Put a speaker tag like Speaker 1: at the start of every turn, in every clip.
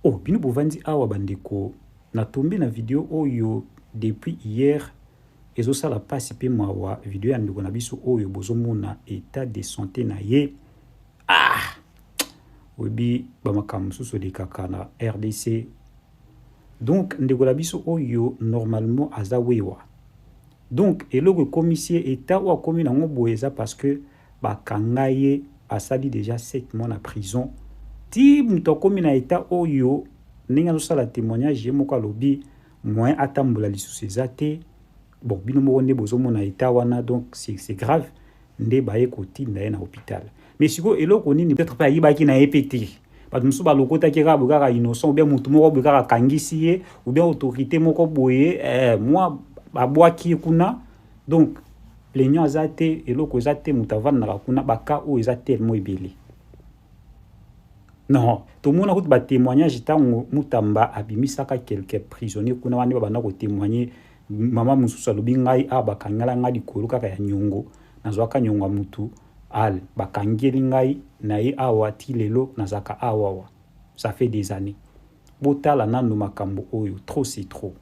Speaker 1: Oh bino bovandi awa bandeko na tombe na video oyo depuis hier ezosala pasi pe mawa video ya ndeko na biso oyo bozomona etat de sante na ye ah oyebi bamakambo mosusu elekaka na rdc donc ndeko na biso oyo normalement aza wewa donc eloko ekomisi ye etat oyo akomi nango boye eza parce que Bakanga ye asali dejà 7 mois na prison ti mutu akomi na etat oyo ndenge azosala temoignage ye moko alobi moyen atambola lisusu eza te bon bino moko nde bozomona etat wana donc c'est grave nde baye kotinda ye na hôpital mais sikoyo eloko nini peut-être mpe ayibaki na ye mpe te bato mosusu balokotaki kaka boye kaka innocent ou bien motu moko boye kaka akangisi ye ou bien autorité moko boye eh, mwa babwaki ye kuna Donc plaignant aza te, eloko eza te, moto avandaka kuna, ba cas oyo eza tellement ebele. Non, tomona kutu ba témoignage ntango Mutamba abimisaka quelques prisonniers kuna wana babanda ko témoigner. Mama mosusu alobi ngai awa bakangela ngai likolo kaka ya nyongo, nazwaka nyongo ya mutu al bakangeli ngai na ye awa ti lelo nazalaka awawa, ça fait des années. Botala nanu makambo oyo, trop c'est trop.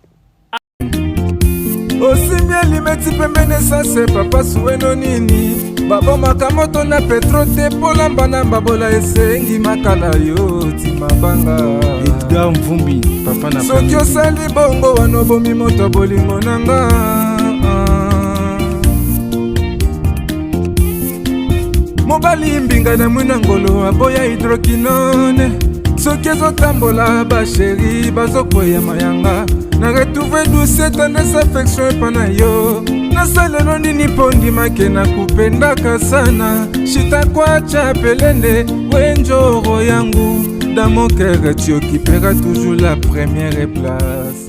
Speaker 2: Osimbi elimeti pembeni esase papa suweno nini babomaka moto na petro te polamba na mbabola esengi makala yo ti mabanga
Speaker 3: Edgar Mvumbi papa na
Speaker 2: soki osali bongo wana obomi moto bolingo na nga mobali mbinga na mwina ngolo aboya hydroquinone soki ezotambola basheri bazokweya mayanga na retrouve douce tendresse affection epa na yo nasalelo nini mpo ndimake na kupendaka sana shitakwacha pelende wenjoro yangu dans mon cœur tu occuperas toujours la première place.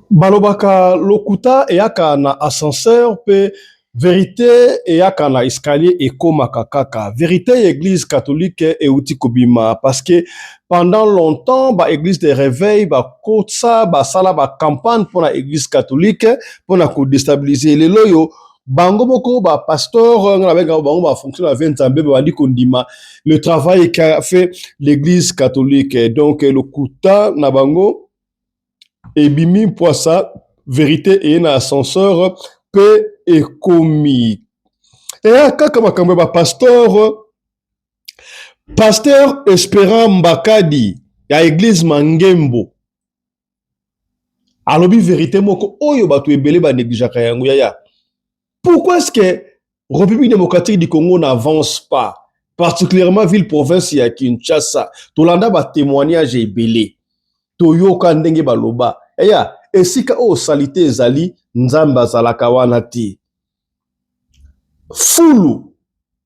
Speaker 4: Balobaka lokuta eyaka na ascenseur pe verite eyaka na escalier ekomaka kaka verite ya eglise catholique ewuti kobima parce que pendant longtemps ba eglise de reveil bakosa basala ba campagne pona eglise catholique pona ko destabiliser lelo oyo bango moko ba pasteur nga nabengaka bango ba fonction ya vie nzambe babandi kondima le travail qu'a fait l'église catholique donc lokuta na bango ebimi mpwasa verite eye na ascenseur pe ekomi eya kaka makambo ya ba pasteur pasteur Esperant Mbakadi ya eglise Mangembo alobi verite moko oyo bato ebele ba negligeaka yango yaya pourquoi est-ce que République démocratique du Congo n'avance pas particulièrement ville province ya Kinshasa tolanda ba témoignage ebele toyoka ndenge baloba eya esika oyo salite ezali nzambe azalaka wana te fulu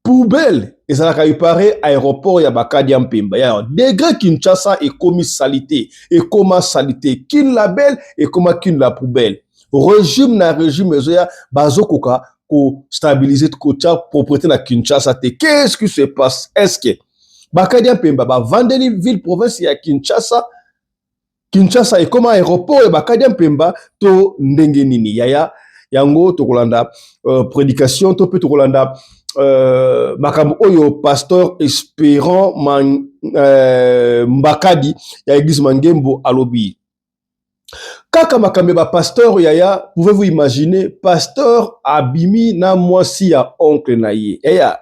Speaker 4: poubelle ezalaka ipare aéroport ya Bakadia Mpemba ya degre Kinshasa ekomi salite ekoma salite kin la belle ekoma kin la poubelle regime na regime ezoya bazokoka ko stabiliser kotia propriété na Kinshasa te qu'est-ce qui se passe est-ce que Bakadia Mpemba bavandeli ville province ya Kinshasa Kinshasa ekoma aéroport ya Bakadia Mpemba to ndenge nini yaya yango tokolanda euh, prédication to mpe tokolanda euh, makambo oyo pasteur Espérant Man, euh, Mbakadi ya église Mangembo alobi kaka makambo ya bapasteur yaya pouvez-vous imaginer pasteur abimi na mwasi ya oncle na ye yaya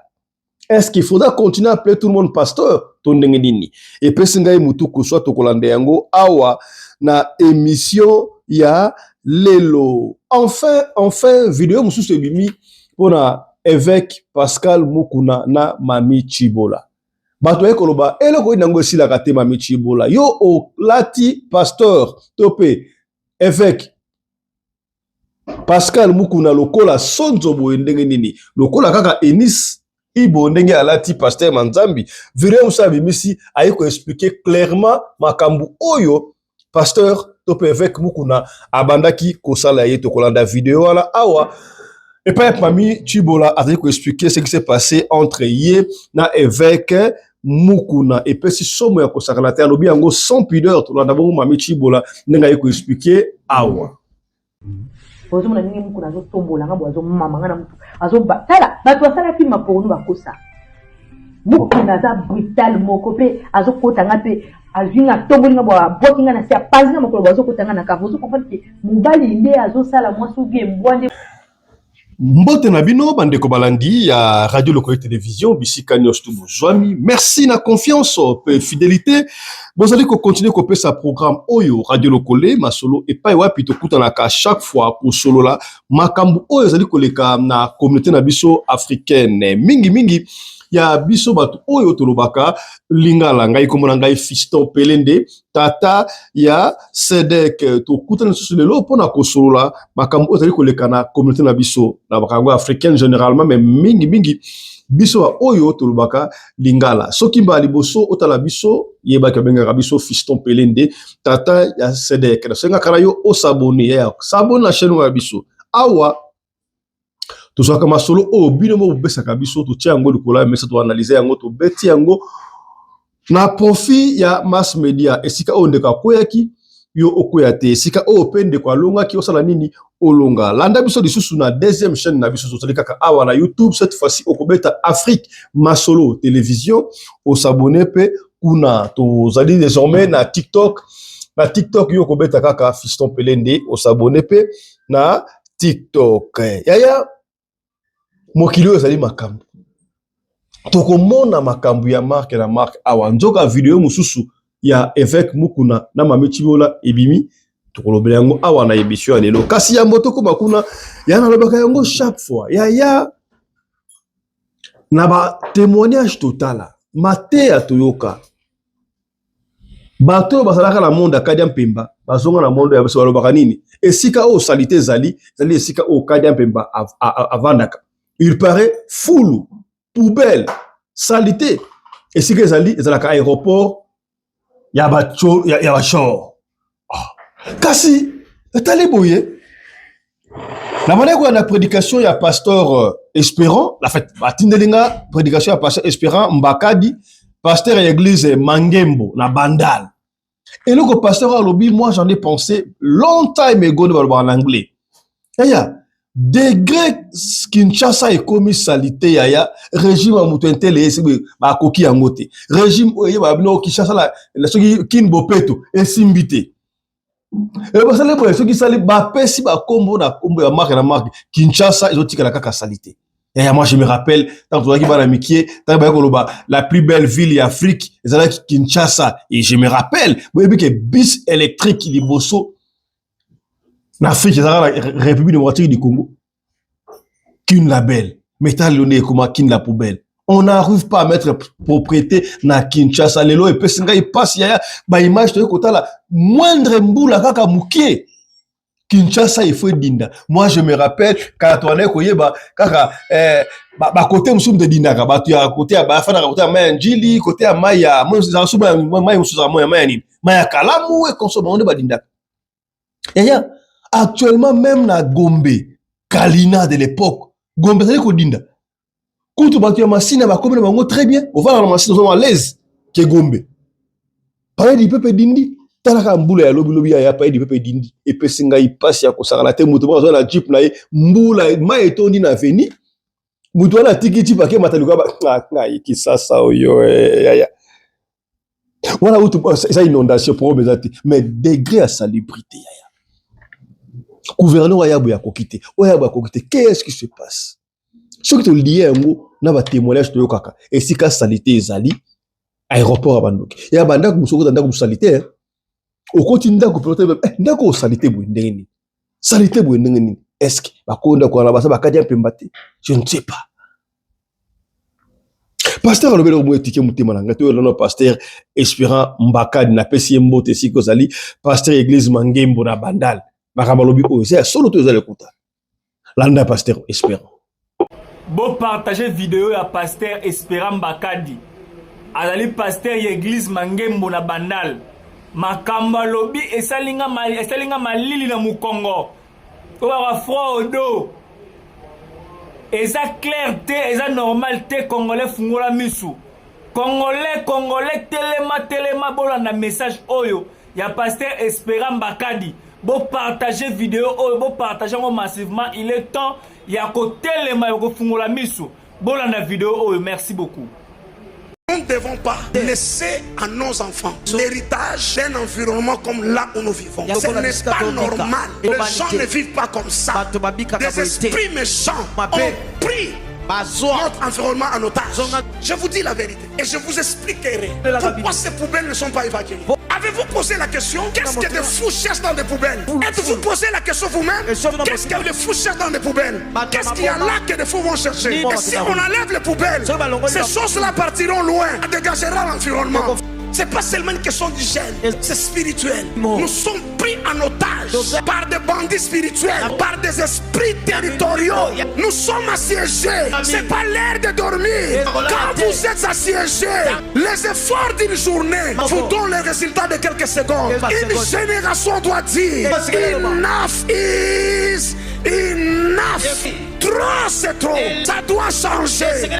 Speaker 4: est-ce qu'il faudra continuer à appeler tout le monde pasteur to ndenge nini epesi ngai mutu koswa tokolanda yango awa na émission ya lelo enfin enfin video mosusu ebimi mpona évêque Pascal Mukuna na Mami Chibola bato baye koloba eloko oyo nango esilaka te Mami Chibola yo olati pasteur to mpe évêque Pascal Mukuna lokola sonzo boye ndenge nini lokola kaka Enis Ibo ndenge alati pasteur Manzambi video mosusu abimisi aye ko expliquer clairement makambo oyo pasteur to mpe évêque Mukuna abandaki kosala ye tokolanda video wana awa epai ya Mami Chibola azali ko expliquer ce qui s'est passé entre ye na évêque Mukuna epesi somo ya kosakana te alobi yango sans pudeur tolanda bongo Mami Chibola ndenge aye ko expliquer awa
Speaker 5: Ozomona ndenge Mukuna azotombola nga boye azomama nga na mutu azoba tala bato basala film ya porno bakosa. Mukuna aza brutal moko mpe azokota nga mpe azwi nga atomboli nga boye abwaki nga na se apanzi nga makolo boye azokota nga na kava ozo comprendre ke mobali nde azosala mwasi ou bien mbwa nde.
Speaker 4: Mbote na bino bandeko balandi ya Radio Lokole Television bisika nyonso to bozwami. Merci na confiance pe fidelite bozali ko continuer kopesa programme oyo Radio Lokole masolo epai wapi tokutanaka chaque fois kosolola makambo oyo ezali koleka na communauté na biso africaine mingi mingi ya biso bato oyo tolobaka lingala. Ngai kombo na ngai Fiston Pelende, tata ya Sedek. Tokutani lisusu lelo mpo na kosolola makambo oyo ezali koleka na communauté na biso na makambo africaine généralement, mais mingi mingi biso ba oyo tolobaka lingala. Soki mbala liboso otala biso, yebaki babengaka biso Fiston Pelende, tata ya Sedek. Nasengaka na yo osabone, ya sabone na chaîne oyo ya biso. Awa tozwaka masolo oyo bino moko bopesaka biso, totia yango likolo ya mesa, toanalyse yango, tobeti yango na profit ya mass media. Esika oyo ndeko akweyaki, yo okweya te. Esika oyo mpe ndeko alongaki, osala nini? Olonga. Landa biso lisusu na deuxième chaîne na biso, tozali kaka awa na YouTube. Cette fois-ci okobeta Afrique Masolo Télévision, osabone mpe kuna. Tozali désormais na TikTok. Na TikTok yo okobeta kaka Fiston Pelende, osabone mpe na TikTok. Yaya, mokili oyo ezali makambo, tokomona makambo ya marke na marke awa. Nzoka video mosusu ya Evêque Mukuna na Mami Tshibola ebimi, tokolobela yango awa na emission ya lelo. Kasi yambo tokoma kuna, ya nalobaka yango chaque fois, yaya, na ba témoignage totala, mateya toyoka, bato oyo bazalaka na monde ya Kadia Mpemba bazonga na monde ya biso, balobaka nini? Esika oyo salite ezali, ezali esika oyo Kadia Mpemba avandaka. Il paraît fulu, poubelle, salite esika ezali, ezalaka aéroport ya bachor. Ah. Kasi etali boye, nabandaki kolanda prédication ya pasteur Espérant. La fait batindeli nga prédication ya pasteur Espérant Mbakadi, pasteur ya église Mangembo na Bandal. Eloko pasteur alobi, moi j'en ai pensé long time ago, nde balobaka na anglais. Yaya, degré Kinshasa ekomi salite, yaya, régime ya moto intele esi bakoki yango te. Régime oyo eyebaka bino Kinshasa na soki kin bopeto esimbi te. Basali boye, soki sali bapesi bakombo na kombo ya marke na marke, Kinshasa ezotikala kaka salite. Yaya, moi je me rappelle ntango tozalaki bana mikie, ntango bayaki koloba la plus belle ville ya Afrique ezalaki Kinshasa. Et je me rappelle, boyebi ke bus électrique liboso na Afrique ezalaka na République démocratique du Congo, Kin la belle. Mais tala lelo nde ekoma Kin la poubelle. On n'arrive pas à mettre propriété na Kinshasa lelo. Epesi ngai mpasi, yaya. Baimage toyei kotala, moindre mbula kaka mokie, Kinshasa ifo edinda. Moi je me rappelle kala tobandaki koyeba kaka bakote mosusu moto edindaka, bato ya kote ya bafandaka kote ya mai ya Njili, kote ya mai ya mai mosusu, ya mai ya nini, mai ya Kalamu ekonso, bango nde badindaka. Yaya, actuellement même na Gombe Kalina de l'époque, Gombe ezali kodinda. Kutu bato ya Masina bakomi na bango très bien, ovanda na Masina ozoma à l'aise ke Gombe. Palais du peuple edindi. Tala kaka mbula ya lobi lobi, yaya, palais du peuple edindi. Epesi ngai mpasi ya kosakana te. Moto moko aza na jeep na ye, mbula mai etondi na avenue, moto wana atiki jeep akemata likolo. Ngai Kisasa oyo, yaya, wana utu eza inondation, problème eza te, mais degré ya salubrité, yaya, gouverneur oyo boye akoki te, oyo boye akoki te. Qu'est-ce qui se passe? Soki tolie yango na batémoignage toyokaka, esika salite ezali aéroport ya bandoki, ya bandako mosusu, okota ndako mosusu salite, okoti ndako mpe ndako oyo salite boye ndenge nini? Salite boye ndenge nini? Est-ce bakoyo ndako wana baza bakadi ya mpemba te? Je ne sais pas. Pasteur alobi eloko moko etike motema na ngai. Toyoka nano pasteur Espérant Mbakadi. Napesi ye mbote esika ozali, pasteur église Mangembo na Bandal. Makambo alobi oyo eza ya solo to eza lokuta? Landa pasteur Espérant.
Speaker 6: Bopartage video ya pasteur Espérant Mbakadi, azali pasteur ya église Mangembo na Bandal. Makambo alobi esalinga malili na mokongo, oyo baka froid au dos. Eza clair te, eza normal te. Congolais, fungola misu. Congolais, congolais, telema, telema. Bolanda message oyo ya pasteur Espérant Mbakadi. Bopartage video oyo, bopartage yango massivement. Il est temps ya kotelema, ya kofungola misu. Bolanda video oyo. Merci beaucoup.
Speaker 7: Nous ne devons pas laisser à nos enfants l'héritage d'un environnement comme là où nous vivons. Ce n'est pas normal. Les gens ne vivent pas comme ça. Des esprits méchants ont pris notre environnement en otage. Je vous dis la vérité et je vous expliquerai pourquoi ces poubelles ne sont pas évacuées. Avez-vous posé la question Qu'est-ce que des fous cherchent dans des poubelles? Êtes-vous posé la question vous-même? Qu'est-ce que les fous cherchent dans des poubelles? Qu'est-ce qu'il y a là que des fous vont chercher? Et si on enlève les poubelles, ces choses-là partiront loin, dégagera l'environnement. C'est pas seulement une question d'hygiène, c'est spirituel. Nous sommes pris en otage par des bandits spirituels, par des esprits territoriaux. Nous sommes assiégés. C'est pas l'heure de dormir. Quand vous êtes assiégés, les efforts d'une journée vous donnent les résultats de quelques secondes. Une génération doit dire enough is enough. Trop, c'est trop. Ça doit changer.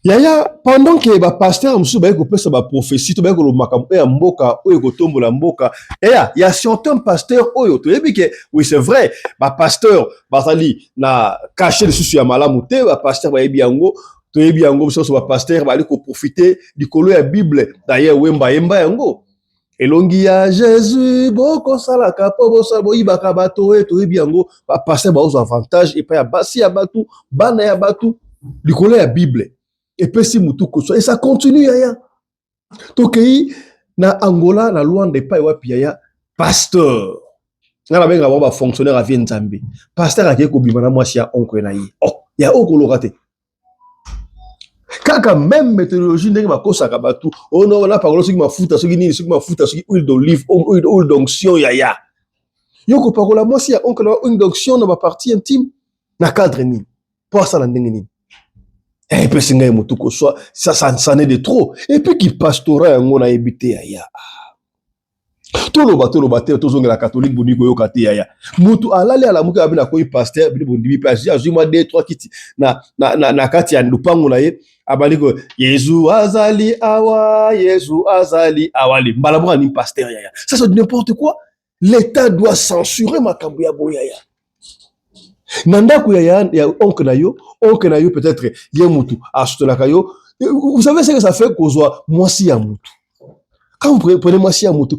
Speaker 4: Yaya, pendant que ba pasteur mosusu baye kopesa ba prophétie to baye koloba makambo oyo ya mboka oyo ekotombola mboka, yaya, ya certains pasteur oyo toyebi ke oui c'est vrai, ba pasteur bazali na cachet lisusu ya malamu te, ba pasteur bayebi yango, toyebi yango biso nyonso, ba pasteur bazali koprofite likolo ya Bible. D'ailleurs Wemba yemba yango, elongi ya Jésus bokosalaka mpo bosala boyibaka bato oyo, toyebi yango, ba pasteur baozwa avantage epai ya basi ya bato, bana ya bato, likolo ya Bible epesi mutu koswa, et ça continue. Yaya, tokei na Angola, na Luanda, epai wapi yaya pasteur, nga nabengaka bango bafonctionnaire avie Nzambe, pasteur akei kobima na mwasi ya oncle na ye. Oh, ya oyo koloka te, kaka même méthodologie ndenge bakosaka bato oyo napakola soki mafuta, soki nini, soki mafuta, soki huile d'olive, huile d'onction. Yaya, yo kopakola mwasi ya oncle na huile d'onction na bapartie intime na cadre nini, mpo asala ndenge nini? Epesi ngai motu koswa, ça ça n'est de trop. Et puis kipastorat yango nayebi te yaya, toloba toloba te, tozongela catholique, bondimi koyoka te. Yaya, mutu alali alamuki, abi nakoyi pasteur, bino bondimi mpe, azwi mwa 2 3 kiti na kati ya lupango na ye, abandi ko Yezu azali awa, Yezu azali awa, le mbala moko ani pasteur. Yaya, ça c'est n'importe quoi. L'État doit censurer makambo ya boye. Yaya, na ndako ya oncle na yo, oncle na yo peut-être ye mutu asutelaka yo. Vous savez ce que ça fait kozwa mwasi ya mutu? Quand vous prenez mwasi ya mutu,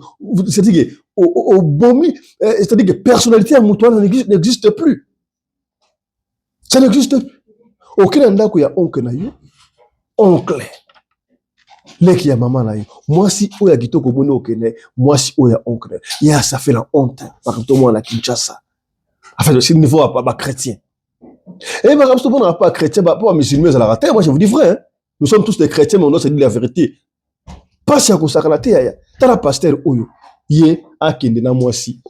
Speaker 4: c'est-à-dire que obomi, c'est-à-dire que personnalité ya mutu wana n'existe plus, ça n'existe plus. Oke na ndako ya oncle na yo, oncle leki ya mama na yo, mwasi oyo ya kitoko omoni, okende mwasi oyo ya oncle na yo. Ya, ça fait la honte makambo tomona na Kinshasa. Enfin, c'est niveau ya bachrétien et makambo so tomonaka pa chrétien, po bamusulman ezalaka te. Moi je vous dis vrai, hein? Nous sommes tous des chrétiens, mais on doit se dire la vérité. Pasi ya kosakana te. Yaya, tala pasteur oyo, ye akende na mwasi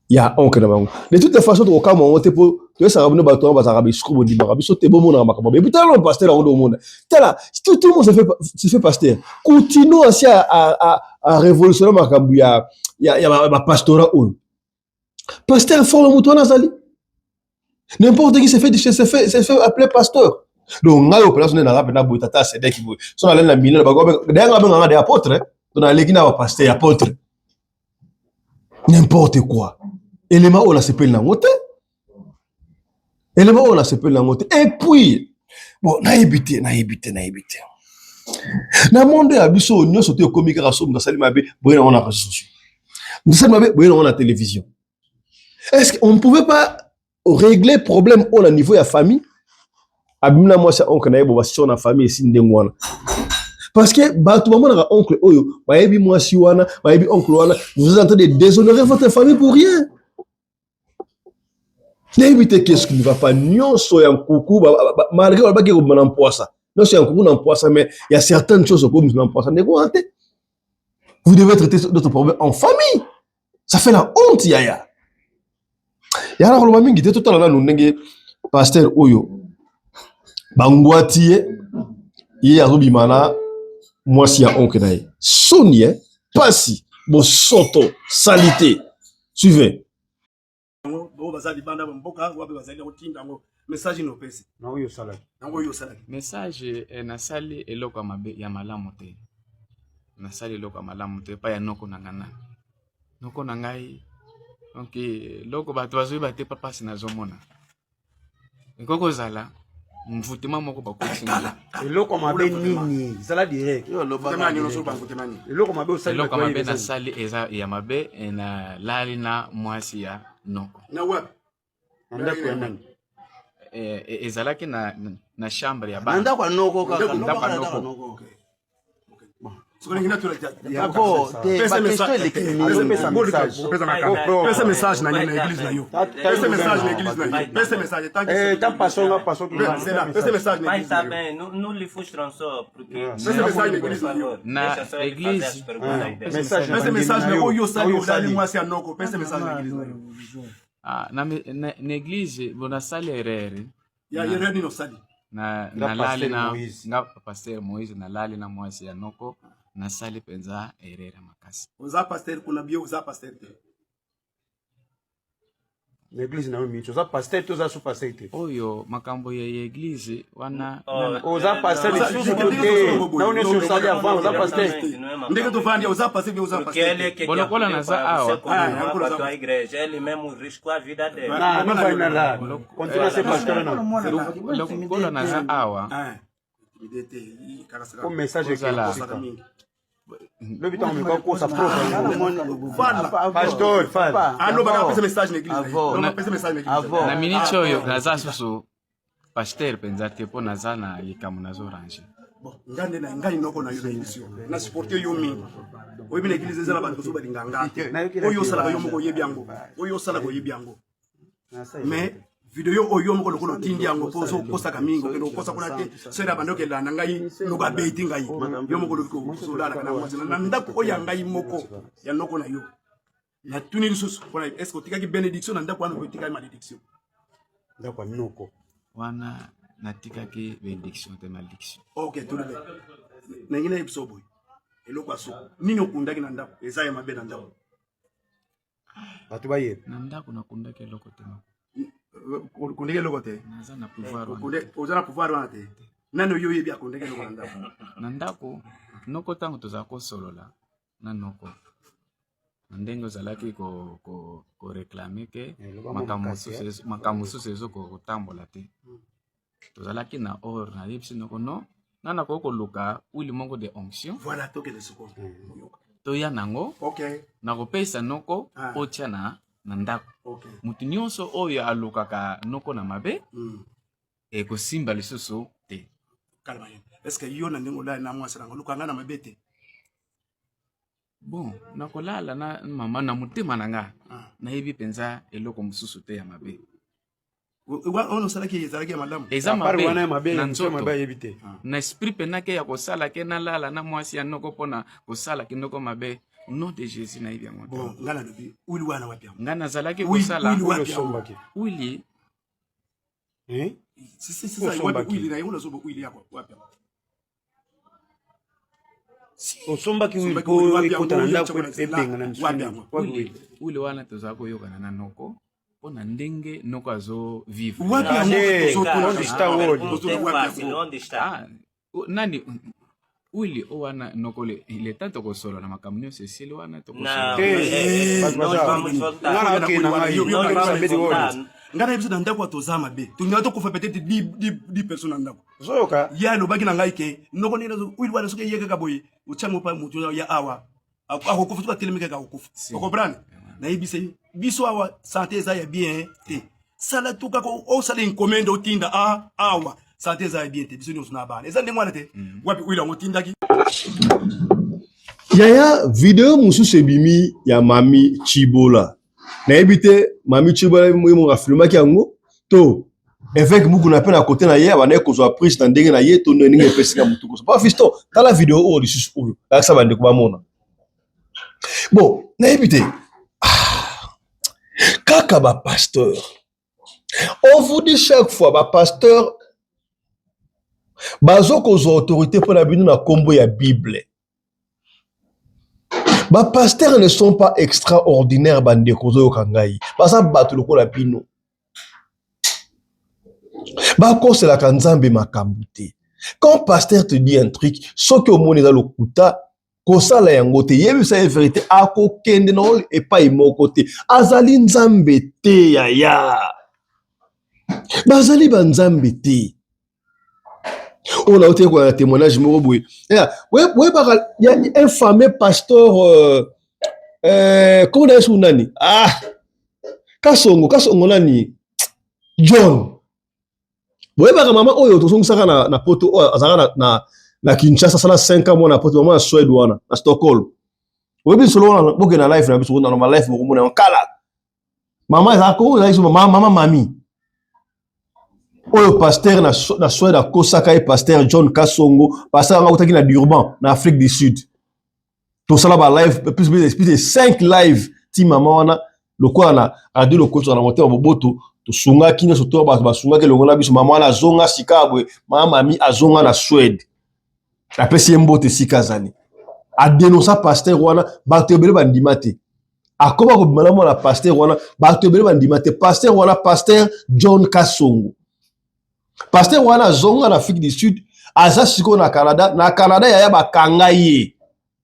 Speaker 4: ya oncle na bango. De toute façon tokokamwa yango te, mpo toyesaka bino bato wana bazalaka baescrocs, bondimaka biso te, bomonaka makambo. Et puis tala no pasteur yango nde omona, tala, tout le monde se fait pasteur. Kutino asi a révolutionne makambo ya bapastorat oyo. Pasteur forme moto wana azali n'importe qui se fait appeler pasteur. Donc ngai oyo mpena so nde naza mpena boye, tata asedeki boye, so nalali na milele, dayanga babenganga de apôtre, to naleki na bapasteur apôtre. N'importe quoi. Élément oyo nasepeli nango te, élément oyo nasepeli nango te. Et puis bon, nayebi te, nayebi te, nayebi te, na monde ya biso nyonso te, ekomi kaka so moto asali mabe, boye nango na réseaux sociaux, moto asali mabe, boye nango na télévision. Est-ce qu'on ne pouvait pas régler problème oyo na niveau ya famille? Abimi na mwasi ya oncle na ye, bo basio na famille esi ndenge wana, parce que bato bamonaka oncle oyo, bayebi mwasi wana, bayebi oncle wana. Vous êtes en train de déshonorer votre famille pour rien. Nayebi te qu'est-ce qui ne va pas. Nyonso ya nkuku, malgré balobaki kobima na mpwasa, nyonso ya nkuku na mpwasa, mais il y a certaines choses okomisa na mpwasa ndeko wana te. Vous devez traiter d'autres problèmes en famille. Ça fait la honte. Yaya, yala koloba mingi te, totala nanu ndenge pasteur oyo bangwati ye, ye azobima na mwasi ya oncle na ye. Soni e pasi, bosoto, saleté. Suivez.
Speaker 8: Bango baza libanda mboka wapi, bazali kotinda yango message nini opesi?
Speaker 1: Na oyo osalaki.
Speaker 8: Yango oyo osalaki.
Speaker 9: Message, nasali eloko ya mabe ya malamu te, nasali eloko ya malamu te epai ya noko na ngai, nani noko na ngai. Donc eloko bato bazoyeba te, papasi nazomona ekoki kozala. Mvutema moko bakotisi nga.
Speaker 10: Eloko mabe nini? Zala direct. Eloko mabe osali.
Speaker 9: Eloko mabe nasali eza ya mabe na lali na mwasi ya noko.
Speaker 8: Na wapi?
Speaker 10: Na ndako ya nani?
Speaker 9: Eh, eh, ezalaki na, na chambre ya bana.
Speaker 11: Na ndako ya noko kaka.
Speaker 9: Ndako ya noko.
Speaker 8: Pesa message na église na yo. Pesa message na église na yo. Pesa message. Pesa message na église na yo.
Speaker 12: Nous les frustrons
Speaker 8: Pesa message na église na yo.
Speaker 9: Na église.
Speaker 8: Pesa message na oyo osali olali mwasi ya noko. Pesa message na église na yo.
Speaker 9: Ah, na, na, na église bon nasali erreur.
Speaker 8: Ya erreur nini osali?
Speaker 9: Na nalali na nga pasteur Moïse nalali na mwasi ya noko nasali mpenza erreur ya makasi.
Speaker 8: Oza pasteur kuna bio oza pasteur te.
Speaker 10: Na église na yo micho oza pasteur te oza sous pasteur te.
Speaker 9: Oyo makambo ya église wana
Speaker 10: oh, oza pasteur lisusu to te na oyo nyonso osali avant oza pasteur
Speaker 8: ndenge tovandi oza pasteur bien oza pasteur
Speaker 9: bon lokola naza awa lokola naza awa
Speaker 10: po message ozala lobi ntango meka kosa pasteur
Speaker 9: na miniti oyo naza susu pasteur mpenza te mpo naza na likambo nazo range
Speaker 8: bon nga nde na ngai noko na yo na émission na supporte yo mingi oyebi na église eza na bato mosusu balinga nga te oyo osalaka yo moko oyebi yango oyo osalaka oyebi yango mais video oyo yo moko lokola otindi yango mpo ozokosaka mingi okende kokosa kuna te soki na bandi okelanda ngai noko abeti ngai yo moko olobi kozolalaka na mwasi na ndako oyo ya ngai moko ya noko na yo natuni lisusu mpona est ce que otikaki benediction na ndako wana otikaki malédiction
Speaker 10: ndako ya noko
Speaker 9: wana natikaki benediction te malédiction
Speaker 8: ok tolobe nangi nayebisa boye eloko ya soko nini okundaki na ndako eza ya mabe na ndako
Speaker 10: bato bayeba
Speaker 9: na ndako nakundaki eloko te
Speaker 8: okundaki eloko te
Speaker 9: naza na pouvoir wana
Speaker 8: oza na pouvoir wana te nani oyo oyebi akundaki eloko na ndako
Speaker 9: na ndako noko ntango tozala kosolola na noko na ndenge ozalaki koreklame ko, ko ke makambo mosusu ezo kotambola te tozalaki na or nayebisi noko no nga nakoki koluka huile moko de onction
Speaker 8: voilà tokende sikoyo
Speaker 9: mm. toya nango
Speaker 8: okay.
Speaker 9: nakopesa noko ah. otya na, na ndako
Speaker 8: okay.
Speaker 9: moto nyonso oyo alukaka noko na mabe mm. ekosimba lisusu te
Speaker 8: kalma ye est ce que yo na ndenge olali na mwasi nanga oluka nga na mabe te
Speaker 9: bon nakolala na mama na motema na nga ah. nayebi mpenza eloko mosusu te ya mabe
Speaker 8: wana osalaki ezalaki ya malamu
Speaker 9: eza mabe na nzoto
Speaker 10: ayebi te
Speaker 9: ah. na esprit mpena ke ya kosala ke nalala na mwasi ya noko mpona kosala kinoko mabe nom de jésus nayebi yango
Speaker 8: bon nga nalobi wili wana wapi yango
Speaker 9: nga nazalaki kosala wili
Speaker 8: Eh? Si, si, si, wapi wili na yango nazoba wili yako wapi yango
Speaker 10: osombaki wili po ekota na ndako ebenga na
Speaker 8: misu
Speaker 9: wili wana tozala koyokana na noko mpo na ndenge noko azo vivre ah, nani wili o wana noko leta tokosolola makambo nyonso esili wana
Speaker 8: tokosolola ngai na biso na ndako ya toza mabe tolinga tokufa peut-être 10 personnes na ndako
Speaker 10: zoyoka
Speaker 8: ye alobaki na ngai ke noko ndenge wili wana soki eye kaka boye otyango pa moto ya awa akokufa soki atelemi kaka akokufa okomprendre nayebisa ye biso awa sante eza ya bien te sala tu kaka osala enkomende otinda a awa sante eza ya bien te biso nyonso na bana eza ndenge wana te mm. wapi wili yango otindaki
Speaker 4: yaya video mosusu ebimi ya mami chibola nayebi te mami chibola ye moko afilmaki yango to évêque mukuna mpe na kote na ye abandaki kozwa prise na ndenge na ye to ndenge epesi nga motu koso pa fiston tala video oyo lisusu oyo lakisa bandeko bamona bon nayebi te ah, kaka bapasteur on vous dit chaque fois bapasteur bazo kozwa autorité mpo na bino na nkombo ya bible Ba pasteurs ne sont pas extraordinaires bandeko ozoyoka ngai baza bato lokola bino bakoselaka nzambe makambo te quand pasteur te dit un truc soki omoni eza lokuta kosala yango te yebisa ye verite akokende na epai moko te azali nzambe te yaya bazali banzambe te. Oyo nauti kolanda témoignage moko boye. Boyebaka un fameux pasteur euh, euh, comment na yesu nani? Ah! Kasongo, Kasongo nani? John. Boyebaka mama oyo tozongisaka na, na poto oyo azalaka na, na, na Kinshasa asala 5 ans mwana poto mama ya Suède wana na Stockholm. Oyebi lisolo wana bokende na live na biso na live bokomona yango kala. Mama ezalaka kongo ezalaki so mama mama mami. Oyo pasteur na, na Suède akosaka ye pasteur John Kasongo, pasteur yango akutaki na Durban na Afrique du Sud. Tosala ba live plus plus plus de 5 live ti mama wana lokola na radio lokoso na motema boboto tosungaki nyonso to bato basungaki elongo na biso mama wana azonga sika boye mama mami azonga na Suède apesi ye mbote esika azali adenonsa pasteur wana bato ebele bandima te akoma kobima na mwana pasteur wana bato ebele bandima te pasteur wana pasteur John Kasongo pasteur wana azonga na Afrique du Sud aza sikoyo na Canada na Canada yaya bakanga ye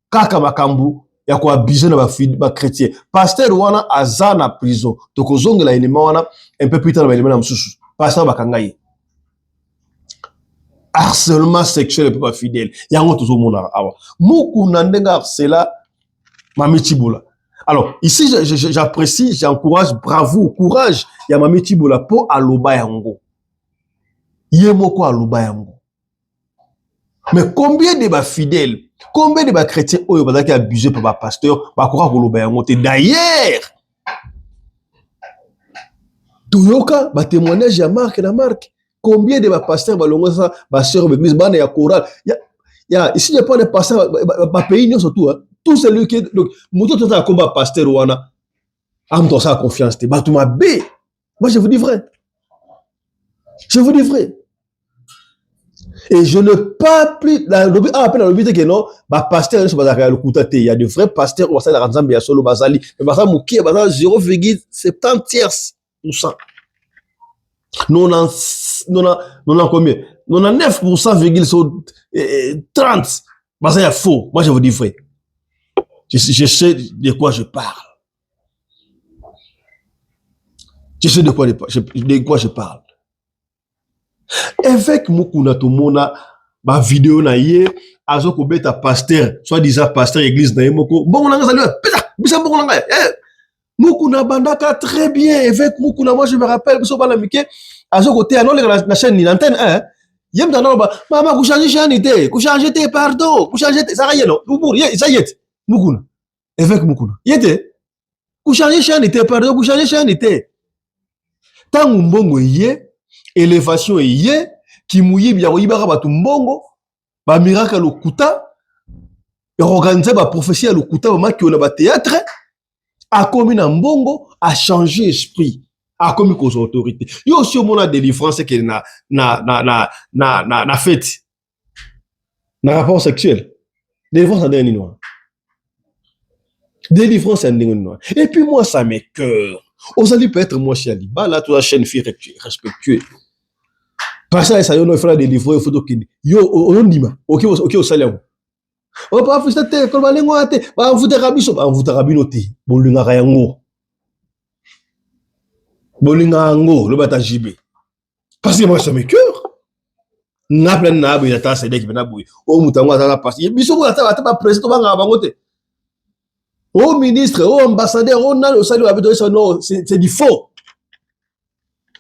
Speaker 4: kaka makambo ya koabuse na bachrétien ba pasteur wana aza na prison tokozongela elema wana un peu plus tard na baelema na mosusu pasteur bakanga ye harcèlement sexuel mpe bafidèle yango tozomonaka awa mukuna ndenge harcela Mami Tshibola. Alors, ici, j'apprécie, j'encourage, bravo, courage, ya Mami Tshibola po aloba yango. Ye moko aloba yango. Mais combien de ba fidèles, combien de ba chrétiens oyo bazalaki abusé par ba pasteurs, bakoka koloba yango te. D'ailleurs, toyoka ba témoignage ya Marc na Marc. Combien de ba pasteurs balongo ça, ba sœurs ba église, bana ya chorale. Ya, ya ici je parle de pasteurs ba, ba, ba pays nyonso tout, hein. Tout celui qui donc moto tout akomba pasteur wana, amuto asala confiance te. Bato mabe. Moi je vous dis vrai. Je vous dis vrai. Et je ne pas plus nalobi awa mpe nalobi te ke non bapasteur nyonso bazalaka ya lokuta te. Il y a de vrais pasteurs oyo basalelaka nzambe ya solo bazali, mais baza moke, baza 0,70 tiers pourcent. 90, combien 99% virgule 30 baza ya faux. Moi je vous dis vrai. Je sais de quoi je parle. Je sais de quoi je parle. Évêque Mukuna tomona ba vidéo na ye azo kobeta pasteur, soit disant pasteur église na ye moko. Mbongo na nga ezali pesa bisa mbongo na nga. Eh, Mukuna bandaka très bien, évêque Mukuna, moi je me rappelle biso bana mike azo koteya non leka na chaîne ni antenne 1. Ye mtana ba mama kuchanger chaîne te, kuchanger te pardon, kuchanger te saka ye no. Ubur ye ça y est Mukuna. Évêque Mukuna. Ye te kuchanger chaîne te pardon, kuchanger chaîne te. Tango mbongo eye, élévation eye, kimuyibi ya koyibaka bato mbongo, ba miracle lokuta, ya organiser ba prophétie ya lokuta, ba makio na ba théâtre, akomi na mbongo, a changer esprit, akomi kozwa autorité. Yo aussi omona délivrance ekende na na na na na na, na fête, na rapport sexuel. Délivrance ya ndenge nini wana? Délivrance ya ndenge nini wana? Et puis moi ça m'écoeure. Ozali peut-être mwasi ya libala, toza chaîne fille respectueux. Pasteur esa yo no ifala délivrer, il faut tokende. Yo ondima, oki oki osali yango. O pa fusta te, koloba ndenge wana te, bamvutaka biso, bamvutaka bino te. Bolingaka yango. Bolingaka yango, loba ata JB. Parce que moi ça m'écoeure. Nga mpe na boye ata sedeki mpe na boye. O moto yango aza na pasi. Biso ko ata ata ba président bangaka bango te. O ministre, o ambassadeur, o nani osali wa bito non, c'est du faux.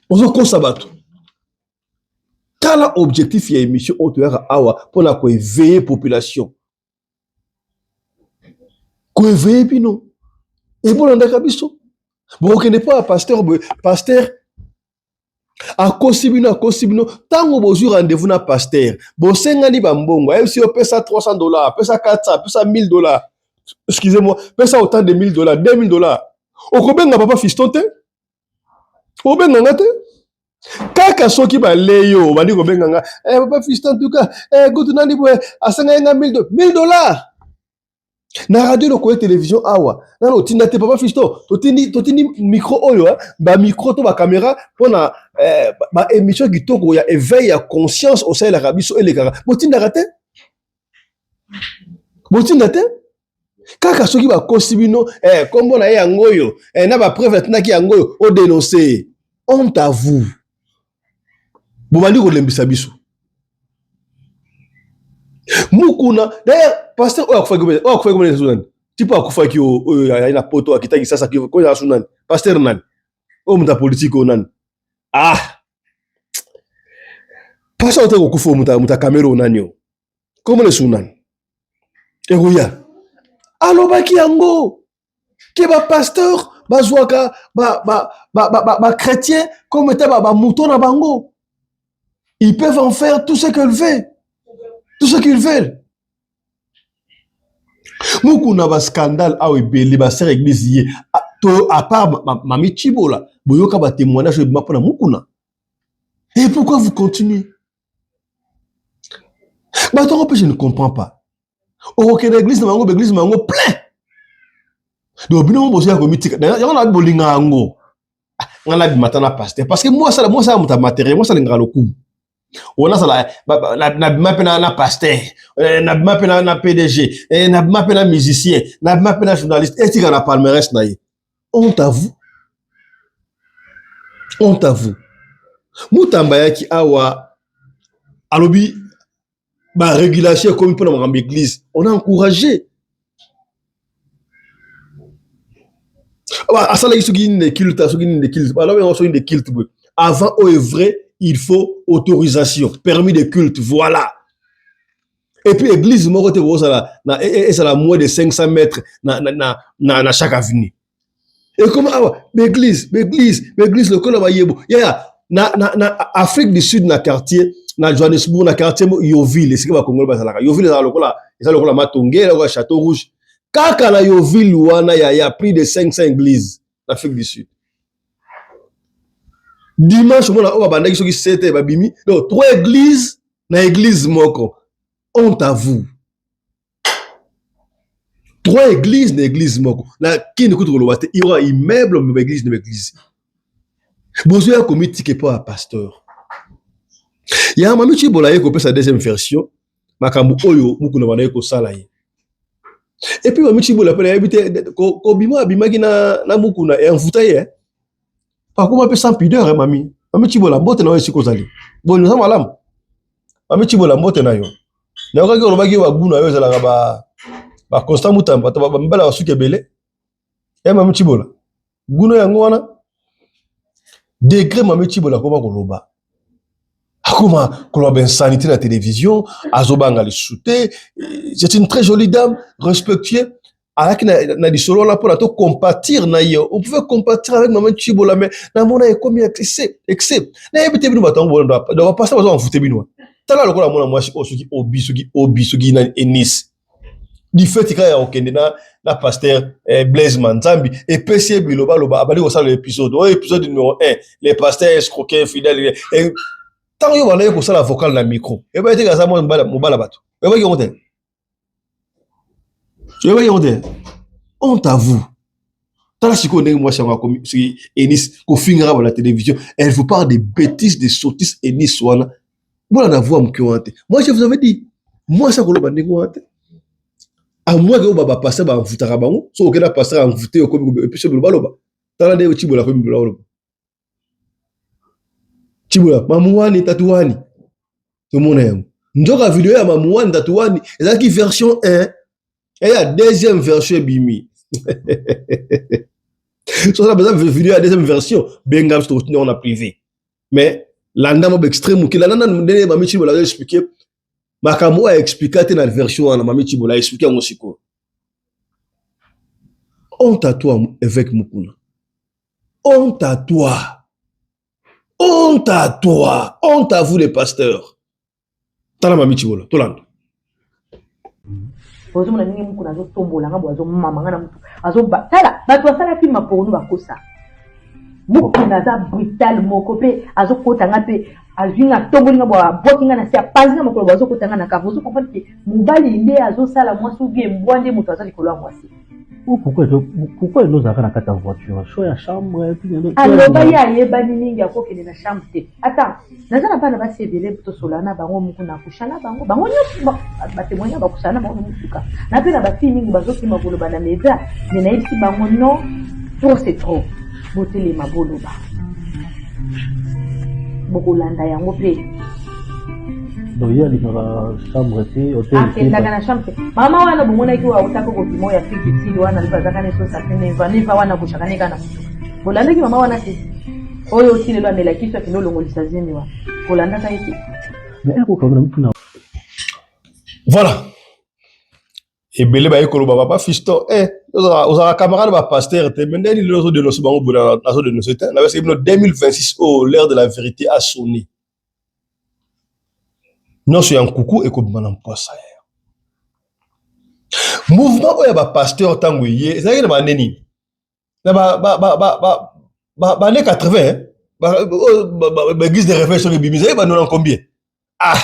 Speaker 4: Ozokosa bato. Tala objectif ya émission oyo toyaka awa mpona koéveiller population. Koéveiller bino. Ebolandaka biso. Bokokende mpo ya pasteur boye, pasteur akosi bino, akosi bino. Ntango bozwi rendez-vous na pasteur, bosengani bambongo, ayebisi yo pesa $300, pesa 400, pesa $1000. Excusez-moi, pesa autant de $1000, $2000. Okobenga papa fiston te? Obenga nga te? Kaka soki bale yo, obandi kobenga nga, eh, papa fiston, en tout cas, eh, gutu nani boye, asengaki nga $1000. Na radio lokola télévision awa, nano otinda te papa fiston, totindi, totindi micro oyo, hein, ba micro to ba caméra mpona eh, ba émission kitoko ya éveil ya conscience osalelaka biso elekaka. Botindaka te? Botinda te? Kaka soki bakosi bino, eh, kombo na ye yango oyo, eh, na ba preuve atindaki yango oyo, o dénoncer. Honte à vous. Bobandi kolembisa biso. Mukuna d'ailleurs pasteur oyo akufaki oyo akufaki komona lisusu nani tipo akufaki oyo ayaki na poto akitaki sasa koyo asu nani pasteur nani oyo moto ya politike oyo nani ah pasteur oyo te kokufa oyo moto ya kamere oyo nani oyo komona lisusu nani ekoya alobaki yango ke ba pasteur bazwaka ba, ba, ba, ba, ba, ba chrétien comme étant ba, ba mouton na bango ils peuvent en faire tout ce qu'ils veulent tout ce qu'ils veulent mukuna ba scandale awa ebele ba sœur église ye to à part mami chibola boyoka ba témoignage ebima mpona mukuna et pourquoi vous continuez bato yango mpe je ne comprends pas okokende eglise na bango baeglise na bango plein donc bino mo bozoya komitika yango na bolinga yango ah, nga nabima ata na pasteur parce que mwasi mwasi ya moto ya materiel mwasi alingaka lokumu wana azala nabima mpe na pasteur eh, nabima mpe na pdg eh, nabima mpe na musicien nabima mpe na journaliste etika na palmarès na ye honte à vous honte à vous mutamba ayaki awa alobi ba régulation ekomi mpona makambo église on a encouragé asalaki soki nini de culte soki nini de culte balobi yango soki de culte boye avant oyo vrai il faut autorisation permis de culte voilà et puis église moko te bozala na e, e, ezala moins de 500 mètres na, na, na, na, na chaque avenue ekoma awa baeglise baeglise baeglise lokola bayebo yaya na, na, na afrique du sud na quartier na johannesburg na quartier yoville esika bakongole bazalaka yoville ezala lokola eza lokola matonge lokola château rouge kaka na yoville wana yaya plus de 500 église na afrique du sud dimanche omona oyo babandaki soki 7 babimi donc trois église na église moko honte à vous trois églises na église moko na kini kutu koloba te ira immeuble me baeglise na baeglise bozoya komitika epo ya pasteur ya mami cibola ye kopesa deuxième version makambo oyo mukuna bandaki kosala ye epuis mami cibola mpe nayebi te kobima abimaki na, na mukuna envuta ye eh. akoma mpe sans pudeur eh, mami mami cibola mbote na yo esika ozali boni oza malamu mami cibola mbote na yo nayokaki olobaki bagu na yo ezalaka ba ba constant mutamba bato bamibala basuki ebele e mami cibola guno yango wana degre mami cibola akoma koloba akoma koloba bainsanité na télévision azobanga lisusu te c'est une très jolie dame respectueux alaki na, na lisolo wana mpona to compatir na ye on pouvait compatir avec mama Tshibola mais namona ekomi excès excès nayebi te bino bato yango bolanda donc bapasta bazo envoute bino tala lokola mwana mwasi oyo soki obi soki obi soki nani enisi du fait kaka ya kokende na, na pasteur eh, Blaise Manzambi epesi ye bilobaloba abandi kosala épisode oyo épisode numéro 1 les pasteurs escroquer infidèle ntango yo bandaki kosala vocal na micro ebaki te aza mobala bato oyebaki yango te oyebaki yango te honte à vous tala sikoyo ndenge mwasi yango akomi soki enis kofingaka ba na télévision elle vous parle de bêtises de sottises enis wana bolanda voix moke wana te moi je vous avais dit mwasi akoloba ndenge wana te à moins que oyo bapasteur banvutaka bango soki okenda pasteur anvute okomi epesi bilobaloba tala nde cibola akomi bilobaloba Tshibola, mamuwani tatuwani tomona yango nzoka video ya mamuwani tatuwani ezalaki version 1 eya deuxième version ebimi soki baza video ya deuxième version benga biso tokotinda yango na privé mais landa mwa baextrait moke landa nanu ndenge mami tshibola azo explike makambo oyo aexplika te na version wana mami tshibola aexplike yango sikoyo honte à toi évêque mukuna Honte à toi. Honte à toi. Honte à vous les pasteurs. Tala mami Tshibola, tolanda.
Speaker 5: ozomona ndenge mokuna azotombola nga boye azomama nga na motu azoba tala bato basala filme porno bakosa mokuna aza brutal moko mpe azokota nga mpe azwi nga atomboli nga boye abwaki nga na se apanzi nga makolo boye azokota nga na kava ozo comprendre ke mobali nde azosala mwasi ou bien mbwa nde moto aza likolo ya mwasi
Speaker 11: Pourquoi pourquoi elo ozalaka na kati ya voiture choix ya chambre
Speaker 5: aloba ye ayebani mingi akokende na chambre te ata naza na bana basi ebele tosola na bango moko na kusha na bango bango nyonso batemoigne bakusana na bango na motuka na mpe na bafille mingi bazokima koloba na media me nayebisi bango non trop c'est trop botelema boloba bokolanda yango mpe.
Speaker 11: Donc ye alingaka chambre te, hotel te.
Speaker 5: Akendaka na chambre te. Mama wana bomonaki oyo awutaka kobima oyo Afrique du Sud wana lobi azaka ne sosa te neva neva wana akoshaka ne kaka na motuka. Bolandaki mama wana te. Oyo ti lelo amelaki so akende olongolisa zemi wana. Bolandaka ye te.
Speaker 11: Mais ekoka na mituna.
Speaker 4: Voilà. Ebele baye koloba papa Fiston, eh, ozalaka camarade ba pasteur te, mais ndeni lelo ozo dénoncer bango boye nazo dénoncer te. Nabesaki bino 2026 oyo l'heure de la vérité a sonné. Nyonso ya nkuku ekobima na mpwasa ya. Mouvement oyo ya ba pasteur ntango eye ezalaki na bande nini? Na ba ba ba ba ba ba ba années 80 ba ba église de réveil soki ebimi ezalaki ba nona combien? Ah!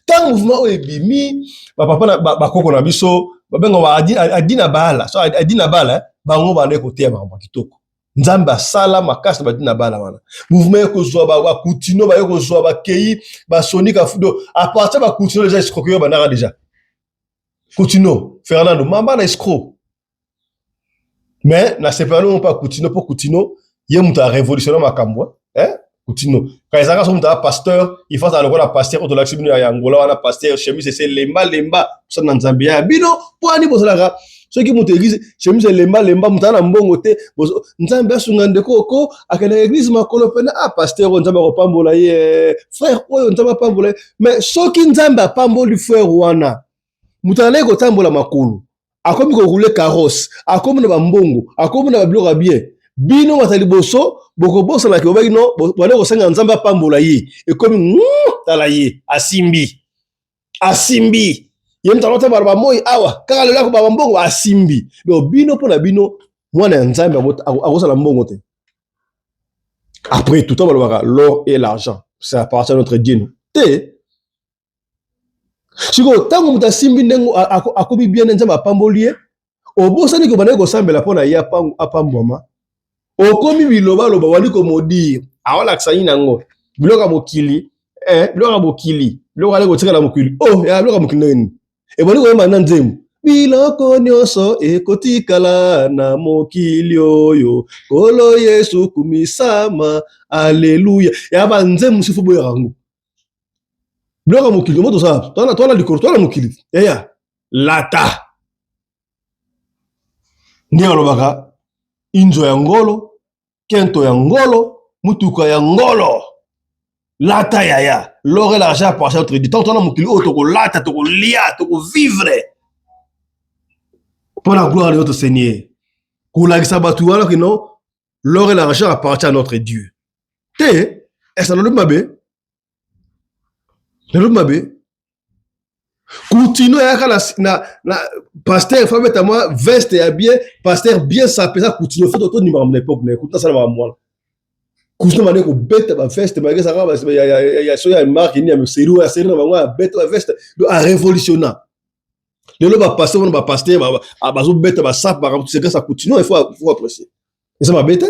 Speaker 4: Ntango mouvement oyo ebimi bapapa na bakoko na biso babengaka adina baala so adina baala bango bandaki koteya makambo ya kitoko. Nzambe asala makasi na badina bala wana mouvement ye kozwa bakutino baye kozwa bakei basoni kafudo à partir bakutino deja escroquerie bandaka deja Kutino Fernando mamba na escroc mais nasepela nango mpa Kutino mpo Kutino ye moto arevolutionne makambo eh? Kutino ka ezalaka so moto aza pasteur il faut azala lokola pasteur oyo tolakisi bino ya Angola wana pasteur chemise ese lemba lemba kosala na Nzambe ya bino mpo ani bozalaka soki moto eglise chemise elemba lemba moto aza na mbongo te Nzambe asunga ndeko oko akendaka eglise makolo pene ah pasteur oyo Nzambe akopambola ye frère oyo Nzambe apambola ye mais soki Nzambe apamboli frère wana moto aleki kotambola makolo akomi ko rouler carrosse, akomi na bambongo, akomi na babiloko ya bien, bino bato ya liboso bokobosana ke bobaki no bande kosenga Nzambe apambola ye, ekomi tala ye asimbi asimbi ye moto alota bala bamoi awa kaka lelo akoba bambongo asimbi. Donc bino mpo na bino mwana ya Nzambe akosala mbongo te. Après tout temps balobaka l'or et l'argent ça appartient à notre Dieu te. Sikoyo ntango moto asimbi ndenge akomi bien Nzambe apamboli ye, obosani kobandaki kosambela mpo na ye apambwama, okomi bilobaloba wali komodire awalakisa nini yango biloko ya mokili eh, biloko ya mokili biloko aleki kotikala mokili oh ya biloko ya mokili ndenge nini ebandi koyemba na nzembo biloko nyonso ekotikala na mokili oyo Nkolo Yesu kumisama aleluya ya banzembo mosusu boyaka yango biloko ya mokili omo tozala towana towana likolo towana mokili yaya lata nde balobaka inzo ya ngolo kento ya ngolo mutuka ya ngolo lata yaya l'or et l'argent appartient notre Dieu. Tant towana mokili oyo tokolata tokolia tokovivre mpo na gloire de notre Seigneur kolakisa bato wana kino l'or et l'argent appartient à notre Dieu te ese nalobi mabe nalobi mabe Kutino ayaka na, na, na pasteur fa beta mwa veste ya bien pasteur bien sapé eza Kutino fo tondimaka na époque na ye Kutino asala makambo wana Kutino bande kobeta ba veste malgré ezalaka ya so ya marque nini ya série ya série na bango ya beta ba veste donc a révolutionna lelo ba pasteur wana ba pasteur bazobeta ba sape makambo c'est grâce à Kutino il faut, faut apprécier eza mabe te